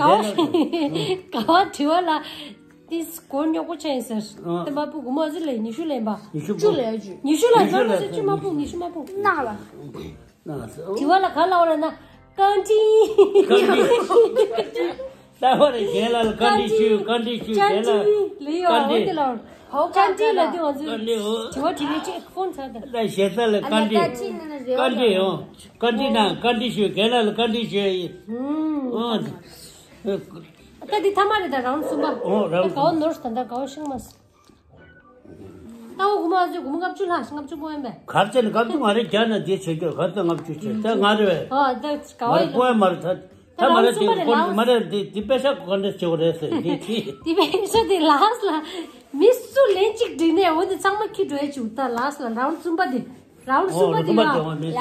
ག་བ་ག་བ་དྲི་བ་ལ་ཏིས་གོ་རྙོག་པོ་ཆེན་ཟེར། ཨ། དེ་མ་པུ་གུ་མ་ཟི་ལེ་ཉི་ཤུ་ལེན་པ། ཉི་ཤུ་བཅུ་པོ། ལེ་ཅུ། ཉི་ཤུ་ལ་ཉི་ཤུ་ལ་ཉི་ཤུ་མ་པུ་ཉི་ཤུ་མ་པུ། ན་ལ། དྲི་བ་ལ་ག་ལ་བ་ལ་ན་བཀའ་དྲིན། བཀའ་དྲིན། ལྟ་བ་རེ་རྒན་ལ་བཀའ་དྲིན་ཞུ། བཀའ་དྲིན་ཞུ། རྒན་ལ་བཀའ་དྲིན། ལེ་ཡོ་བཀའ་དྲིན། འོ་དེ་ལ་བཀའ་དྲིན་ལ་དེ་བ་ཚོ། བཀའ་དྲིན། འོ། དྲི་བ་དྲི་ལེ་ཅེ་ཕོན་ཚར་ད། ལ་ཞེ་ས་ལ་བཀའ་དྲིན། བཀའ་དྲིན་ཡོང་། བཀའ་དྲིན་ན་བཀའ་དྲིན་ཞུ། རྒན་ལ་ལ་བཀའ་དྲིན་ཞུ། ཨུམ། འོ། ད་འདི་ཐ་མ་རེད་ད་རང་གསུམ་པ། འོ་རང་གསུམ། གའོ་ནོར་ད་ད་གའོ་ཤིང་མ་སི། ཏའོ་གུ་མ་ཨ་ཅེ་གུ་མ་ལྔ་བཅུ་ལྷག་ལྔ་བཅུ་པོ་ཡིན་པས། གར་ཅན་ལྔ་བཅུ་མ་རེད་རྒྱ་ན་འདི་བྱེད་རྒྱུ་གར་ཅན་ལྔ་བཅུ་བྱེད་ད་ང་རེད་བས། ཨ་ད་གའོ་མ་རེད་ཡིན་པོ་ཡིན་མ་རེད་ད། ད་ད་མ་རེད་རང་གསུམ་པ་རེད་དེ་ལའོ། མ་རེད་དེ་དེ་པེ་ཤ་གོ་འདྲ་བྱེད་དགོས་རེད་ཟེར་འདི་ཅི། དེ་པེ་ཤ་དེ་ལའོ་ལ་མི་སུ་ལན་གཅིག་འགྲིག་ནས་འོ་འདི་ཚང་མ་ཁྱི་འགྲོ་ཡ་བཅུག་ད་ལའོ་ལ་རང་གསུམ་པ་དེ། རའུན་གསུམ་པ་དེ་ཡ། ཡ་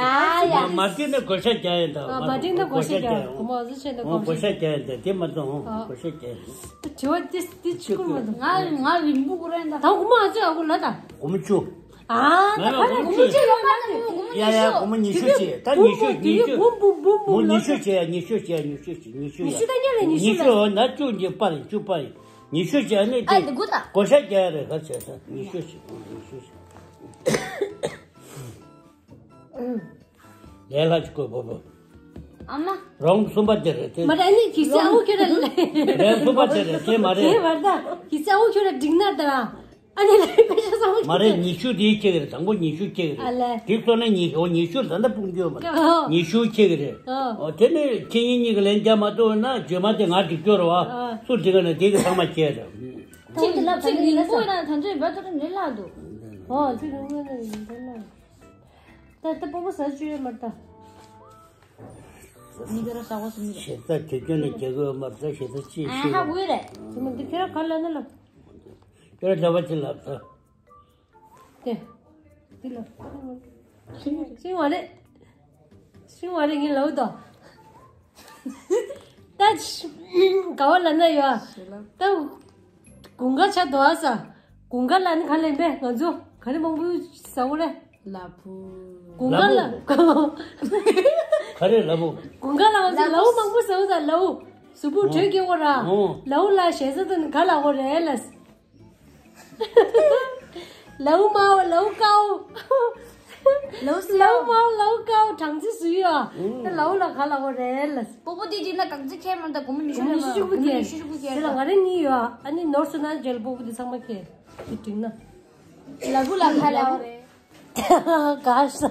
ཡ། མ་བྲིས་ན་བགོ་བཤའ་རྒྱག་ཡིན་ད། མ་བྲིས་ན་བགོ་བཤའ་རྒྱག་ཡིན། གོ་མ་བཟོ་བྱས་ན་བགོ་བཤའ་རྒྱག་ཡིན་ད། དེ་མ་གཏོགས་བགོ་བཤའ་རྒྱག་ཡིན། དྲི་བ་དེ་དེ་ཆི་ཁུར་མ་འདུག་ང་ང་རིང་པོ་གོ་རེད་ད། ད་གོ་མ་ཨ་ཅེ་ཨ་གོ་ལ་ད། གོ་མ་བཅུ། ཨ་ད་ཁ་ལ་གོ་མ་བཅུ་ཡོད་མ་ད། ཡ་ཡ་གོ་མ་ཉི་ཤུ་བྱས་ད། ཉི་ཤུ་ཉི་ཤུ། མོ་ཉི་ཤུ་བྱས་ཡ། ཉི་ཤུ་བྱས་ཉི་ཤུ་བྱས་ཉི་ཤུ་ཡ། ཉི་ཤུ་ད་ཉ་ལ་ཉི་ཤུ་ལ། ཉི་ཤུ་ན་བཅུ་གཉིས་པར་བཅུ་པར་ཉི་ཤུ་བྱས་ནི་དེ་བགོ་བཤའ་རྒྱག་ཡ་རེད། ག་བྱས་ད་ཉི་ཤུ་བྱས་ཉི་ཤུ་བྱས། ལས་ལྷ་ཅིག་དགོས་པོ་པོ། ཨ་མ། རོང་གསུམ་པ་དེ་རེད་དེ། མ་རེད་ནི་གི་ས་འུ་ཁྱོད་ར་ལས། ལས་གསུམ་པ་དེ་རེད་དེ་མ་རེད། དེ་བར་ད་གི་ས་འུ་ཁྱོད་ར་འགྲིག་ན་ད། ཨ་ནི་ལས་པེ་ཤ་ས་འུ་ཁྱོད། མ་རེད། ཉི་ཤུ་དེའི་ཁྱེད་རེད། དང་པོ་ཉི་ཤུ་ཁྱེད་རེད། ཨ་ལས། དེ་སོ་ན་ཉི་ཤུ་ཉི་ཤུ་ད་ནི་དཔུང་འགྱོད་མ་རེད། ཨ། ཉི་ཤུ་ཁྱེད་རེད། ཨ། ཨོ་དེ་ནི་ཁྱེད་གཉིས་གཉིས་ཀྱི་ལན་རྒྱག་མ་ཐུབ་ན་བརྗོད་མ་དེ་ང་འགྲིག་སྐྱོ་རེད་བ། ཨ། སུ་འགྲིག་ག་ན་དེ་གི་ཚང་མ་ཁྱེད་རེད། ཁྱེད་ཀྱི་ལབ་ཚིག་ཉིན་པོ་ཡིན་ན་ད་ཚོད་བེ་ཐོ་རེ་ནི་ལ་འདུག་ཨོ་ཚིག་ཉིན་པོ་ཡིན་ན་ཡིན་ད་ལ། ད་ལྟ་པོ་པོ་ཟ་བཅུ་ཡོད་མ་རེད་ད། མི་དེ་ར་ཟ་བ་སུ་མི་རེད། ཞེ་ས་དེ་ཁྱོད་ནས་རྒྱལ་གོས་མ་ཟ། ཞེ་ས་ཅི་ཨ་ཤེས་ཧ་རེད། འུ་རེད། དེ་མ་འདི་ཁྱེད་ར་ག་ལ་ན་ལ། ཁྱོད་ར་ལ་བ་ཅི་ལབ་ས། དེ། འདི་ལ། ཤིང་བ་རེད། ཤིང་བ་རེད་ངས་ལབ་དོ། ད་ག་བ་ལ་ན་ཡོད་ཨ། ད་དགུན་ཁ་ཆ་དོ་ཨ་ས། དགུན་ཁ་ལ་ནི་ག་ལེན་པས་ང་ཚོ་ག་རེ་མང་པོ་ཟ་འོ་རེད། ལ་ཕུ། དགུན་ཁ་ལ། ག་རེ་ལ་ཕུ། དགུན་ཁ་ལ་ང་ཚོ་ལ་ཕུ་མང་པོ་ཟ་འོ་ད་ལ་ཕུ། གཟུགས་པོ་དྲོད་སྐྱེ་འོ་ར། ལ་ཕུ་ལ་ཞེ་ས་དུ་ནི་ག་ལ་འོ་རེད་ལ། ལའུ་མའོ་ལའུ་ཀའོ། ལའུ་སི་ལའུ། ལའུ་མའོ་ལའུ་ཀའོ་གྲངས་ཚད་སུ་ཡོད་ཨ། ད་ལའུ་ལ་ག་ལ་འོ་རེད་ལ། སྤོ་བོ་དེ་དེ་ན་གང་ཚེ་ཁྱེར་མ་ད་གོང་མ་ཉི་ཤུ་ལ་ཉི་ཤུ་ཤུ་ཁྱེར། ཉི་ཤུ་ཤུ་ཁྱེར། དེ་ལ་ང་རེ་གཉིས་ཡོད་ཨ། ཨ་ནི་ནོར་སོང་ན་རྗེས་ལ་སྤོ་བོ་དེ་ཚང་མ་ཁྱེར། དེ་དྲིང་ན། ལ་བུ་ལ་ག་ལ་འོ་རེད། ག་ས།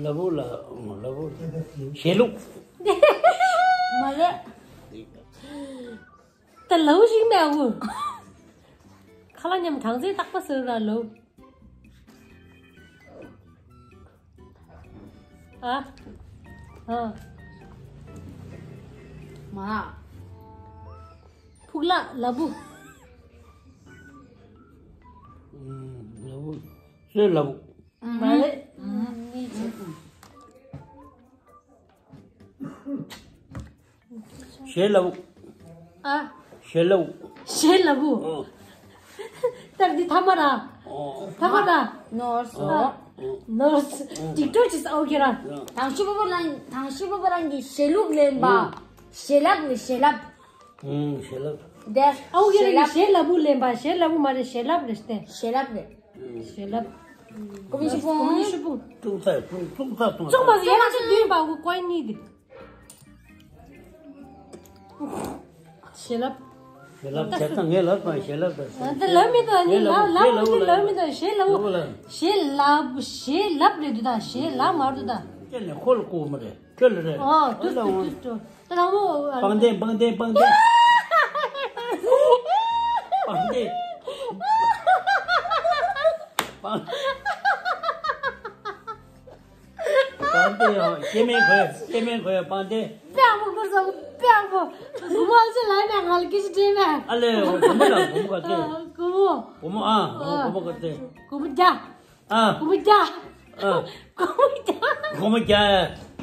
ལ་བུ་ལ་ལ་བུ་ཞེ་ལུག་མ་རེད། ད་ལའུ་ཞིག་མེད་འུ། ཁ་ལ་མཉམ་གྲངས་ཚད་རྟག་པ་ཟེར་ར་ལའུ། ཨ། ཨ། མ། ཕུག་ལ་ལ་བུ། ལ་བུ། སོའི་ལ་བུ། མ་རེད། ཞེ་ལ་བུ། ཨ། ཞེ་ལ་བུ། ཞེ་ལ་བུ། ཨོ། ལྟར་འདི་ཐ་མ་ར། ཨོ། ཐ་མ་ར། ནོར་སོ། ཨ། ནོར་སོ། ཏིག་ཏོག་ཅིག་ཨོ་ཁེ་ར། དང་ཤི་པོ་པོ་རང་དང་ཤི་པོ་པོ་རང་གི་ཞེ་ལུག་ལེན་པ། ཨོ། ཞེ་ལབ་ལེ་ཞེ་ལབ། ཨུམ་ཞེ་ལབ། དེ་ཨོ་ཁེ་ར་གི་ཞེ་ལབ་བུ་ལེན་པ། ཞེ་ལབ་བུ་མ་རེད། ཞེ་ལབ་རེད་སྟེ། ཞེ་ལབ་རེད། ཞེ་ལབ། ཀོ་མི་ཤི་པོ། ཀོ་མི་ཤི་པོ། ཙུང་ཚ་ཙུང་ཙུང་ཚ་ཙུང་ཚ། ཙུང་མ་ཟེར་ཡ་ཅིག་འདུས་པ་གུ་ཀོའི་གཉིས་འདི། ཞེ་ལབ། ཞེ་ལབ་བྱས་ཙང་ངས་ལབ་པ་ཞེ་ལབ་དང་། ད་ལབ་མི་འདུག་ཨ་ནི་ལབ་ལབ་ཨ་ནི་ལབ་མི་འདུག་ཞེ་ལབ། ལབ་ལབ། ཞེ་ལབ་ཞེ་ལབ་རེད་འདུག་ད་ཞེ་ལབ་མ་རེད་ད། ཁྱེད་ནས་ཁོ་ལ་བསྐུར་མ་རེད། ཁྱོད་ལ་རེད། ཨོ་དུས་དུས་དུས་དུས། ད་དང་པོ་པང་གདན། པང་གདན། པང་གདན། པང་གདན། པང་། པང་གདན་ཡང་སྐྱེ་དམན་གོས། སྐྱེ་དམན་གོས་པང་གདན། དཔེ་ཡག་པོ་བསྐུར་སོང་། དཔེ་ཡག་པོ། སྒོར་མོ་ཨ་ཅེ་ལ་ཡིན་ན་ང་ལ་སྐད་ཆ་དྲིས་མེད། ཨ་ལས། སྒོར་མོ་ལ་སྒོར་མོ་ག་ཚོད། སྒོར་མོ། སྒོར་མོ་ཨ། ཨ། སྒོར་མོ་ག་ཚོད། སྒོར་མོ་བརྒྱ། ཨ། སྒོར་མོ་བརྒྱ། ཨ། སྒོར་མོ་བརྒྱ། སྒོར་མོ་བརྒྱ།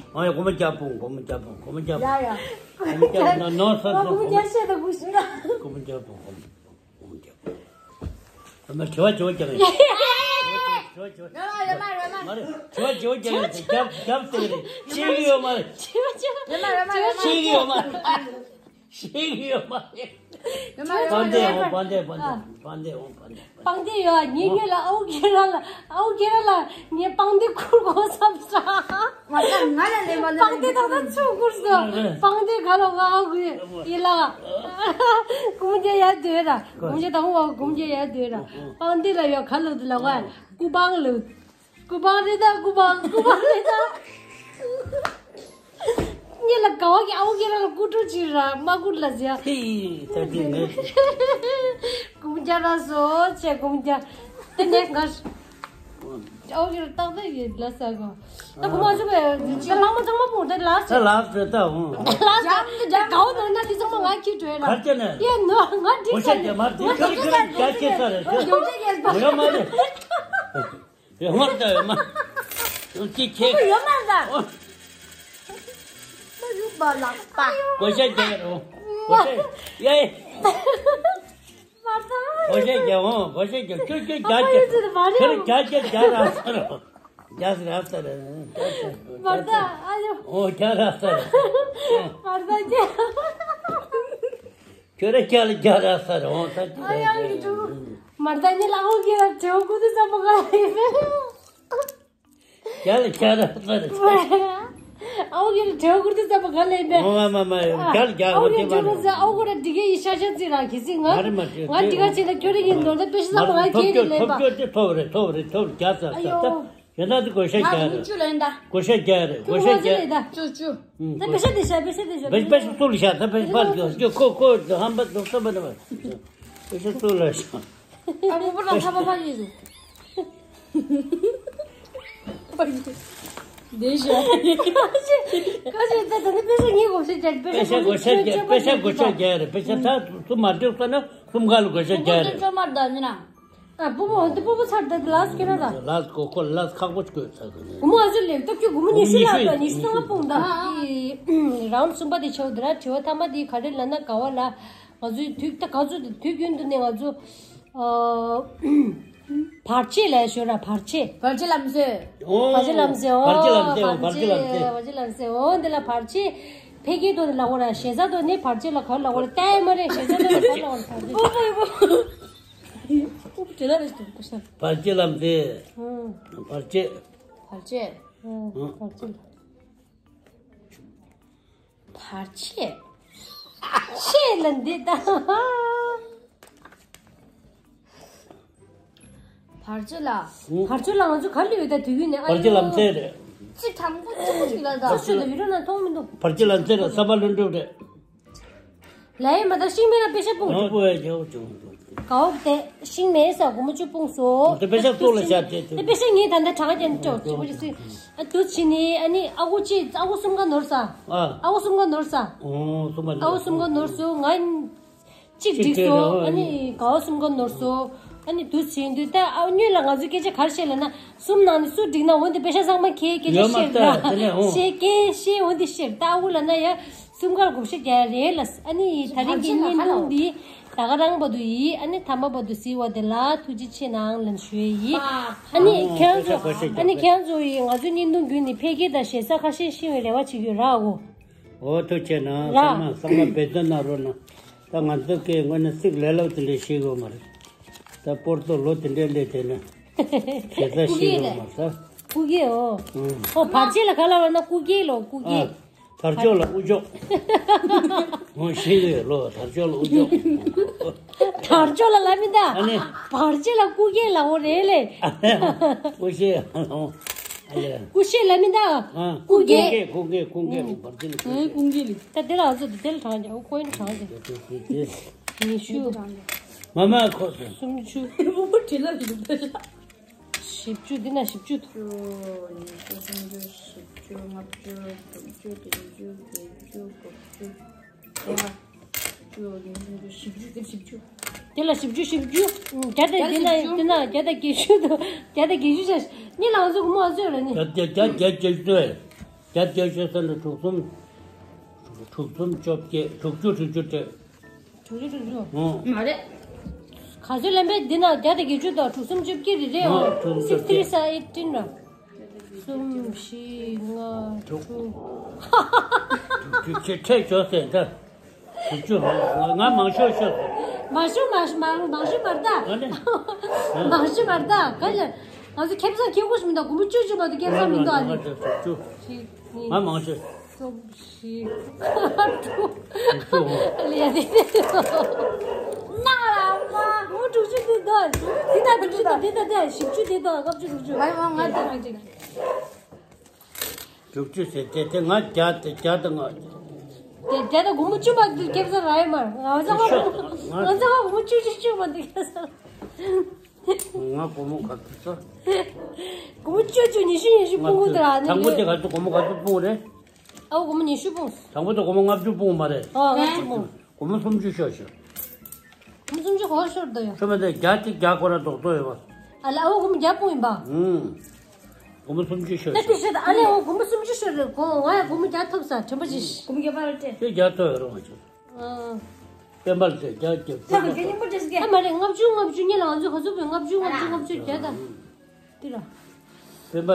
ཨ་ཡ། སྒོར་མོ་བརྒྱ་སྤུངས། སྒོར་མོ་བརྒྱ་སྤུངས། སྒོར་མོ་བརྒྱ་སྤུངས། ཡ་ཡ། སྒོར་མོ་བརྒྱ་སྤུངས། ནོར་སོང་། སོང་། སྒོར་མོ་བརྒྱ་བཤད་དང་སྒུག་ཤིག་ན། སྒོར་མོ་བརྒྱ་སྤུངས། སྒོར་མོ་བརྒྱ་སྤུངས། ཨ་མ་དྲི་བ་དྲི་བ་རྒྱག་གི། དྲི་བ་དྲི་བ། རེད་མ་རེད་མ་རེད་མ་རེད། མ་རེད། དྲི་བ་དྲི་བ་རྒྱག་གི། རྒྱབ་རྒྱབ་བལྟས་ཀྱི་རེད། ཤེས་ཀྱི་ཡོད་མ་རེད། དྲི་བ་དྲི་བ། རེད་མ་རེད་མ་རེད་མ་རེད། ཤེས་ཀྱི་ཡོད་མ་རེད། ཤེས་ཀྱི་ཡོད་མ་རེད། ཡོད་མ་རེད། པང་གདན་འོང་། པང་གདན། པང་གདན། པང་གདན་འོང་། པང་གདན། པང་གདན་ཡོད། ངས་ཁྱོད་ལ། ཨའུ་ཁྱེད་རང་ལ། ཨའུ་ཁྱེད་རང་ལ་ངས་པང་གདན་བསྐུར་དགོས་བསམ་སོང་། ང་ལ་ང་ལ་ལས་མ་ལས། པང་གདན་ད་ལྟ་ཚུར་བསྐུར་སོང་། པང་གདན་ག་ལ། ཨའུ་ཁྱེད་ཡིན་ལ། སྒོར་མོ་བརྒྱ་ཡར་སྡོད་ར། སྒོར་མོ་བརྒྱ། དང་པོ་སྒོར་མོ་བརྒྱ་ཡར་སྡོད་ར། པང་གདན་ལ་ཡོད། ག་ལ་འདུག་ལབ་པ། སྐུ་པང་ལ། སྐུ་པང་རེད་ད། སྐུ་པང་། སྐུ་པང་རེད་ད། ངེད་ལ་དགའ་བ་གི། ཨའུ་ཁྱེད་རང་ལ་སྐུ་ཕྲུག་ཅིག་ར་མ་བསྐུར་ལ་ཟེར། ཧི། ད་དེ་ངས། སྒོར་མོ་བརྒྱ་རག་སོང་བྱས། སྒོར་མོ་བརྒྱ། དེ་ནས་ང་ཨའུ་ཁྱེད་རང་ཏག་ཏག་ཡིན་ལ་ཟེར་གོ། ད་སྒོར་མོ་ཨ་ཅུ་བས་ད་ལྷག་མ་ཚང་མ་སྤུངས། ད་ལགས་ད་ལགས་ད་ད་འོང་། ལགས་ད་ད་དགའ་བོ་ནོར་ན་དེ་ཚང་མ་ང་ཁྱེར་འགྲོ་ཡ་ར། གར་སྐྱེ་ནས། ཡ་ནོར། ང་འགྲིག་གོ་ཤ་ས་རྒྱ་མར་དེ་ཁྱོད་ཁྱོད་རྒྱ་སྐྱེ་ས་རེད། ཁྱོད་ཁྱོད་ཁྱོད་ཡོད་མ་རེད། ཡོད་མ་རེད། ཡོད་མ། ཡོད་ཅི་ཁྱེད་ཡོད་མ་རེད། ཨོ། མ་ཡུག་པ་ལགས་པ། གོ་ཤ་རྒྱག་རོ། གོ་ཤ་ཡ་ཡ། མ་ད། གོ་ཤ་རྒྱག་འོང་། གོ་ཤ་རྒྱག་ཁྱོད་ཁྱོད་རྒྱ་སྐྱེ། ཁྱོད་རྒྱ་སྐྱེ་རྒྱ་རག་ས་རོ། རྒྱ་རག་ས་རོ། མ་ད། ཨ་ཡོ། ཨོ་རྒྱ་རག་ས་རོ། མ་ད་རྒྱ། ཁྱོད་ར་རྒྱ་ལ་རྒྱ་རག་ས་རེད། འོང་ད་ཅི། ཨ་ཡ་ཡི་ཀྲུ། མར་ད་ཉི་ལ་ཨའུ་གི་ར་དྲེའུ་ཀུ་དུ་ཙམ་པ་ག་ལ་ཡིན་པས། རྒྱ་ལ་རྒྱ་རག་ས་རེད། ཨའུ་གི་ར་དྲེའུ་ཀུ་དུ་ཙམ་པ་ག་ལ་ཡིན་པས། འོང་མ་མ་མ་རྒྱ་ལ་རྒྱ། ཨའུ་གི་ཀྲུ་ར་ཟེར། ཨའུ་གི་ར་འདི་གའི་ཡི་ཤ་ཤ་ཙི་ར་གི་ཟི་ང་། ང་འདི་ག་ཅི་ན་ཁྱོད་ར་ཡིན་ནོར་ད་པེ་ཤ་ཙམ་པ་ང་ཁྱེད་ཀྱི་ལེན་པ། ཐོབ་རྒྱུ་དེ་ཐོབ་རེད། ཐོབ་རེད། ཐོབ་རྒྱ་ས་ཨ་ས་ཡོ། ད། ཡོད་ན་དེ་གོ་ཤ་རྒྱ་རེད། ང་ཅུ་ལེན་ད། གོ་ཤ་རྒྱ་རེད། གོ་ཤ་རྒྱ། ད་པེ་ཤ་དེ་ཤ། པེ་ཤ་དེ་ཤ། པེ་ཤ་ཚུར་ལ་ཤ། ད་པེ་ཤ་ཕར་རྒྱོ་རྒྱོ། ཁོ་ཁོ་ཧམ་པ་རྡོག་ས་པ་ན་པ། པེ་ཤ་ཚུར་ལ་ཤ། ཨ་མོ་པོ་ལ་ཐ་པ་ཕ་ཡི་རུ། དེ་ཤ། ཀ་ཤ་ད་ད་ནི་པེ་ཤ་ངའི་གོ་ཤ་རྒྱ། པེ་ཤ་གོ་ཤ་རྒྱ། པེ་ཤ་གོ་ཤ་རྒྱ་རེད། པེ་ཤ་ད་ཚུར་མ་རྒྱོ་ས་ན་གསུམ་ཀ་ལ་གོ་ཤ་རྒྱ་རེད། ཨ། སྤོ་བོ་འདི་སྤོ་བོ་ཚར་ད་འདི་ལགས་ཁྱེད་རང་ད། ལགས་གོ་ཁོ་ལགས་ཁག་པོ་བསྐོས་ཚར་གི་ནི། སྒོར་མོ་ཨ་ཅུ་ལེབ་སྟབས་ཀྱི་སྒོར་མོ་ཉི་ཤུ་ལ་ཉི་ཤུ་ཉི་ཤུ་ཐང་ལ་སྤུངས་ད། ཨི། རའུན་ཌི་གསུམ་པ་དེ་ཆེའོ་འདི་ར། དྲི་བ་ཐ་མ་དེ་ག་རེ་ལབ་ན། ག་བ་ལ་ང་ཚོའི་དུས་ད་ག་ཚོད་དེ་དུས་རྒྱུན་དུ་ནས་ང་ཚོ་ཨ་བར་ཆད་ལབ་ཤོད་ར། བར་ཆད། བར་ཆད་ལམ་སེལ། ཨོ། བར་ཆད་ལམ་སེལ། ཨོ། བར་ཆད་ལམ་སེལ། བར་ཆད་ལམ་སེལ། བར་ཆད་ལམ་སེལ། ཨོ། འདི་ལ་བར་ཆད་འཕེལ་རྒྱས་ཐོག་ནས་ལབ་དགོས་ར། ཞེ་ས་ཐོག་ནས་བར་ཆད་ལ་ག་རེ་ལབ་དགོས་ར། ལྟ་ཡ་མ་རེད། ཞེ་ས་ཐོག་ནས་ག་རེ་ལབ་དགོས་ར། བར་ཆད། ཨོ་ཨོ་ཨོ། བར་ཆད་ལམ་སེལ། ཨང་། བར་ཆད། བར་ཆད། ཨང་། བར་ཆད། བར་ཆད། ཆད་ལ་འདི་ད། བར་ཆད་ལ། བར་ཆད་ལ་ང་ཚོ་ག་རེ་ཡོད་ད་དུས་ཡུན་ནས། བར་ཆད་ལམ་སེལ་རེད། ཅི་དྲང་པོ་གཅིག་པོ་ཞིག་ལ་ད། ཤོད་ད་བི་ཌིའོ་ནང་མཐོང་མི་འདུག་བར་ཆད་ལམ་སེལ་རེད། བསམ་པ་ལྷུན་གྲུབ་རེད། ལའི་མ་ད་ཤིང་མེད་ན་པེ་ཤ་སྤུངས། ནོར་བུ་ཡ་རྒྱལ་པོ་བྱུང་འདུག་གའོ་དེ་ཤིང་མེད་ས་སྒོར་མོ་བཅུ་སྤུངས་སོ། དེ་པེ་ཤ་གཙུག་ལ་བཞག་དེ་དེ་པེ་ཤ་ངས་ད་ལྟ་གྲངས་ཀྱང་སྤྲོད་གཅིག་པོ་ཞིག་སྲིད། ཨ་དུ་ཕྱིན་ནི་ཨ་ནི་ཨ་ཁུ་ཅི་ཨ་ཁུ་གསུམ་ཀ་ནོར་ས། ཨ། ཨ་ཁུ་གསུམ་ཀ་ནོར་ས། ཨོ་གསུམ་ཀ་ཨ་ཁུ་གསུམ་ཀ་ནོར་སོ། ང་གཅིག་འགྲིག་སོ། ཨ་ནི་གའོ་གསུམ་ཀ་ནོར་སོ། ཨ་ནི་དུ་ཕྱིན་དུས་ད་ཨ་སྔོན་ལ་ང་ཚོས་སྐད་ཆ་ག་རེ་བཤད་ལབ་ན། གསུམ་ནང་ནས་སུ་འགྲིག་ན་འོན་ཏེ་པེ་ཤ་ཚང་མ་ཁྱེད་སྐད་ཆ་ཡོད་མ་བཤད་རེད་ད། དེ་ནས་འོང་། བཤད་སྐད་བཤད་འོན་ཏེ་བཤད་ད། ཨ་ཁུ་ལབ་ན་ཡ་གསུམ་ཀ་ལ་བགོ་བཤའ་རྒྱག་རེད་ལ། ཨ་ནི་ད་རིང་གི་བརྙན་ཐུང་འདི་ད་ག་རང་བར་དུ་ཡིན། ཨ་ནི་ཐ་མ་བར་དུ་གཟིགས་པ་དེ་ལ་ཐུགས་རྗེ་ཆེ་གནང་ལབ་ཞུ་ཡི་ཡིན། ཨ་ནི་ཁྱེད་རང་ཚོ། ཨ་ནི་ཁྱེད་རང་ཚོ་ཡིས་ང་ཚོའི་བརྙན་ཐུང་བརྒྱུད་ནས་འཕེལ་རྒྱས་དང་ཞེ་ས་ཁ་ཤས་ཤེས་པའི་རེ་བ་བྱེད་ཀྱི་ཡོད་ར་འོ། འོ་ཐུགས་རྗེ་ཆེ་གནང་། ར། ཚང་མ་ཚང་མ་འབད་བརྩོན་གནང་རོགས་གནང་། ད་ང་ཚོ་གིས་དངོས་གནས་ཚིག་ལས་སླ་པོ་དེ་འདྲས་ཤེས་ཀྱི་ཡོད་མ་རེད། ད་སྤོར་ཏོ་ལོ་དེ་འདྲས་སླེབས་བསྡད་ན། ཞེ་ས་ཤེས་ཀྱི་ཡོད་མ་རེད་ད། སྐུ་སྒེར་འོ། ཨང་། ཨོ་བར་ཆད་ལ་ག་ལབ་ན་སྐུ་སྒེར་ལོ། སྐུ་སྒེར། ཨ། དར་ལྕོག་ལ་དབུ་ལྕོག་ངོ་ཤེས་ཡོད་ལོ། དར་ལྕོག་ལ་དབུ་ལྕོག་དར་ལྕོག་ལ་ལབ་མི་འདའ། ཨ་ནི། བར་ཆད་ལ་སྐུ་སྒེར་ལ་འོ་རེད་ལེ། ཨ་ནི། དབུ་ཤེས་ཡོད་ལོ། ཀུ་ཤེ་ལ་མི་འདའ། ཨ། ཀུ་གེ། ཀུ་གེ་ཀུ་གེ་ཀུ་གེ་ལ་བར་ཅི་ལ་ཀུ་ཨེ་ཀུ་གེ་ལ། ད་དེ་ལ་ཨ་ཚོ་དེ་དེ་ལ་དྲངས་ཀྱང་ཨོ་ཀོ་ཡིན་དྲངས་ཀྱང་། དེ་དེ་དེ་ཉི་ཤུ། མ་མ་ཁོ་སོང་། སུམ་ཅུ། སྨུག་པོ་བྲིས་ལ་ལུག་པ། བཞི་བཅུ། འདི་ན་བཞི་བཅུ། བཅུ། ཉི་ཤུ། སུམ་ཅུ། བཞི་བཅུ། ལྔ་བཅུ། དྲུག་ཅུ། བདུན་ཅུ། བརྒྱད་ཅུ། དགུ་བཅུ། བཅུ། ཉི་ཤུ། སུམ་ཅུ། བཞི་བཅུ། དེ་བཞི་བཅུ། དེ་ལ་བཞི་བཅུ། བཞི་བཅུ། བརྒྱ་དང་། བརྒྱ་དང་། འདི་ན་བཞི་བཅུ། འདི་ན་བརྒྱ་དང་བརྒྱད་ཅུ་དང་བརྒྱ་དང་བརྒྱད་ཅུ་བྱ། གཉིས་ལ་ང་ཚོ་སྒོར་མོ་ཨ་ཚོད་ར་ནི། བརྒྱ་བརྒྱ་བརྒྱད་ཅུ། བརྒྱད་ཅུ་ཟེར་ན་དྲུག་གསུམ། དྲུག་གསུམ་བཅོ་བརྒྱད། དྲུག་ཅུ། དྲུག་ཅུ་སྤྲད། དྲུག་ཅུ། དྲུག་ཅུ། ཨོ། མ་རེད། ག་ཚོད་ལེན་པས། འདི་ན་བརྒྱ་དང་བརྒྱད་ཅུ་དང་དྲུག་གསུམ་བཅོ་བརྒྱད་རེད། རེད། ཨོ། ཨོ། དྲུག་གསུམ་བཅོ་བརྒྱད། Six three eighteen ར། གསུམ་བཞི་ལྔ་དྲུག། དྲུག་ཅུ་ཁྲེ་ཁྲེ་ཅོ་ཟེར་ད། དྲུག་ཅུ། ང་མང་ཤོས་ཤོས། མང་ཤོས་མང་ཤོས་མང་མང་ཤོས་མ་རེད་ད། ཨ་ནི། མང་ཤོས་མ་རེད་ད། ག་ལ། ང་ཚོ་ཁེ་བཟང་ཁེ་དགོས་ཤིག་མི་འདུག་སྒོར་མོ་བཅུ་བཅུ་མ་གཏོགས་ཁེ་བཟང་མི་འདུག་ཨ་ནི། དྲུག་ཅུ། གཅིག་གཉིས། ང་མང་ཤོས། གསུམ། བཞི། དྲུག་ཨ་ལས་ཡ་དེ། ནག་ལ་མ། ཨོ་དྲུག་ཅུ་དེ་དོ། དེ་ད་དྲུག་ཅུ་དང་དེ་ད་དེ་བཞི་བཅུ་དེ་དོ། ལྔ་བཅུ་དྲུག་ཅུ། ང་ང་ང་ང་དྲུག་ཅུ་ཟེར་དེ་དེ་ང་བརྒྱ་དེ་བརྒྱ་དང་ལྔ། དེ་དེ་ད་སྒོར་མོ་བཅུ་མ་དེ་ཁེ་བཟང་རག་ཡོད་མ་རེད། ང་ཚོ་ང་ང་ཚོ་ང་སྒོར་མོ་བཅུ་བཅུ་བཅུ་མ་དེ་ཁེ་བཟང་། ང་སྒོར་མོ་ག་ཚོད་ཚོད། སྒོར་མོ་བཅུ་བཅུ་ཉི་ཤུ་ཉི་ཤུ་སྤུངས་དེ་ར་ནི། དང་པོ་དེ་ག་ཚོད་སྒོར་མོ་ག་ཚོད་སྤུངས་རེད། ཨ་སྒོར་མོ་ཉི་ཤུ་སྤུངས། དང་པོ་དེ་སྒོར་མོ་ལྔ་བཅུ་སྤུངས་མ་རེད། ཨོ་ལྔ་བཅུ་སྤུངས། སྒོར་མོ་སུམ་ཅུ་ཤོར་ཤོར། སྒོར་མོ་སུམ་ཅུ་ཧོར་ཤོར་འདུག་ཡ། ཤོར་མ་འདུག་བརྒྱ་གཅིག་བརྒྱ་ཁོ་ར་རྡོག་རྡོག་ཡོད་པ། ཨ་ལ་ཨོ་སྒོར་མོ་བརྒྱ་སྤུངས་ཡིན་པ། ཨུམ། སྒོར་མོ་སུམ་ཅུ་ཤོར་ད་དེ་ཤོར། ཤོད་ཨ་ལས་ཨོ་སྒོར་མོ་སུམ་ཅུ་ཤོར་རེད་གོ། ང་ཡ་སྒོར་མོ་བརྒྱ་ཐོབ་ས་དྲན་པ་ཅིག་སྒོར་མོ་བརྒྱ་པ་རེད་དེ། དེ་བརྒྱ་ཐོབ་ཡོད་རེད་བ་ཅིག་ཨ། སྤེན་པ་ལ་བརྒྱ་བརྒྱ་ཐོབ་ཡོད་པ། ཨ་མ་རེད། ལྔ་བཅུ་ལྔ་བཅུ་གཉིས་ལ་ང་ཚོས་ག་ཚོད་བུད། ལྔ་བཅུ་ལྔ་བཅུ་ལྔ་བཅུ་བརྒྱ་དང་། དེ་ལ། སྤེན་པ།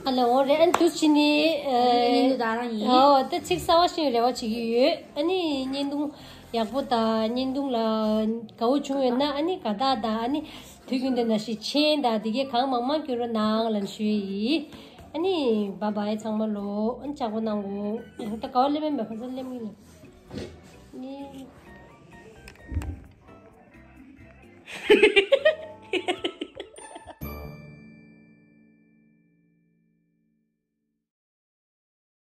ཨ་ལ་འོ་རེད། ཨ་ནི་དུས་ཕྱིན་ནི། ཨ་ནི་ད་རང་ཡིན། ཨོ་ད་ཚིག་གསར་བ་ཤེས་རེ་བ་བྱེད་ཀྱི་ཡོད། ཨ་ནི་བརྙན་ཐུང་ཡག་པོ་དང་བརྙན་ཐུང་ལ་དགའ་བོ་བྱུང་ཡོད་ན་ཨ་ནི་དགའ་རྟགས་དང་ཨ་ནི་དུས་རྒྱུན་དུ་ནང་བཞིན་མཆན་དང་དེ་གས་གང་མང་མང་སྐྱོན་རོགས་གནང་ལབ་ཞུ་ཡི། ཨ་ནི་བཱའི་བཱའི་ཚང་མ་ལོ། ཨ་ནི་ལྕགས་པོ་གནང་གོ། ད་དགའ་བ་སླེབས་མེད་པ་ག་ཚོད་སླེབས་ངེས་ལ། ནི།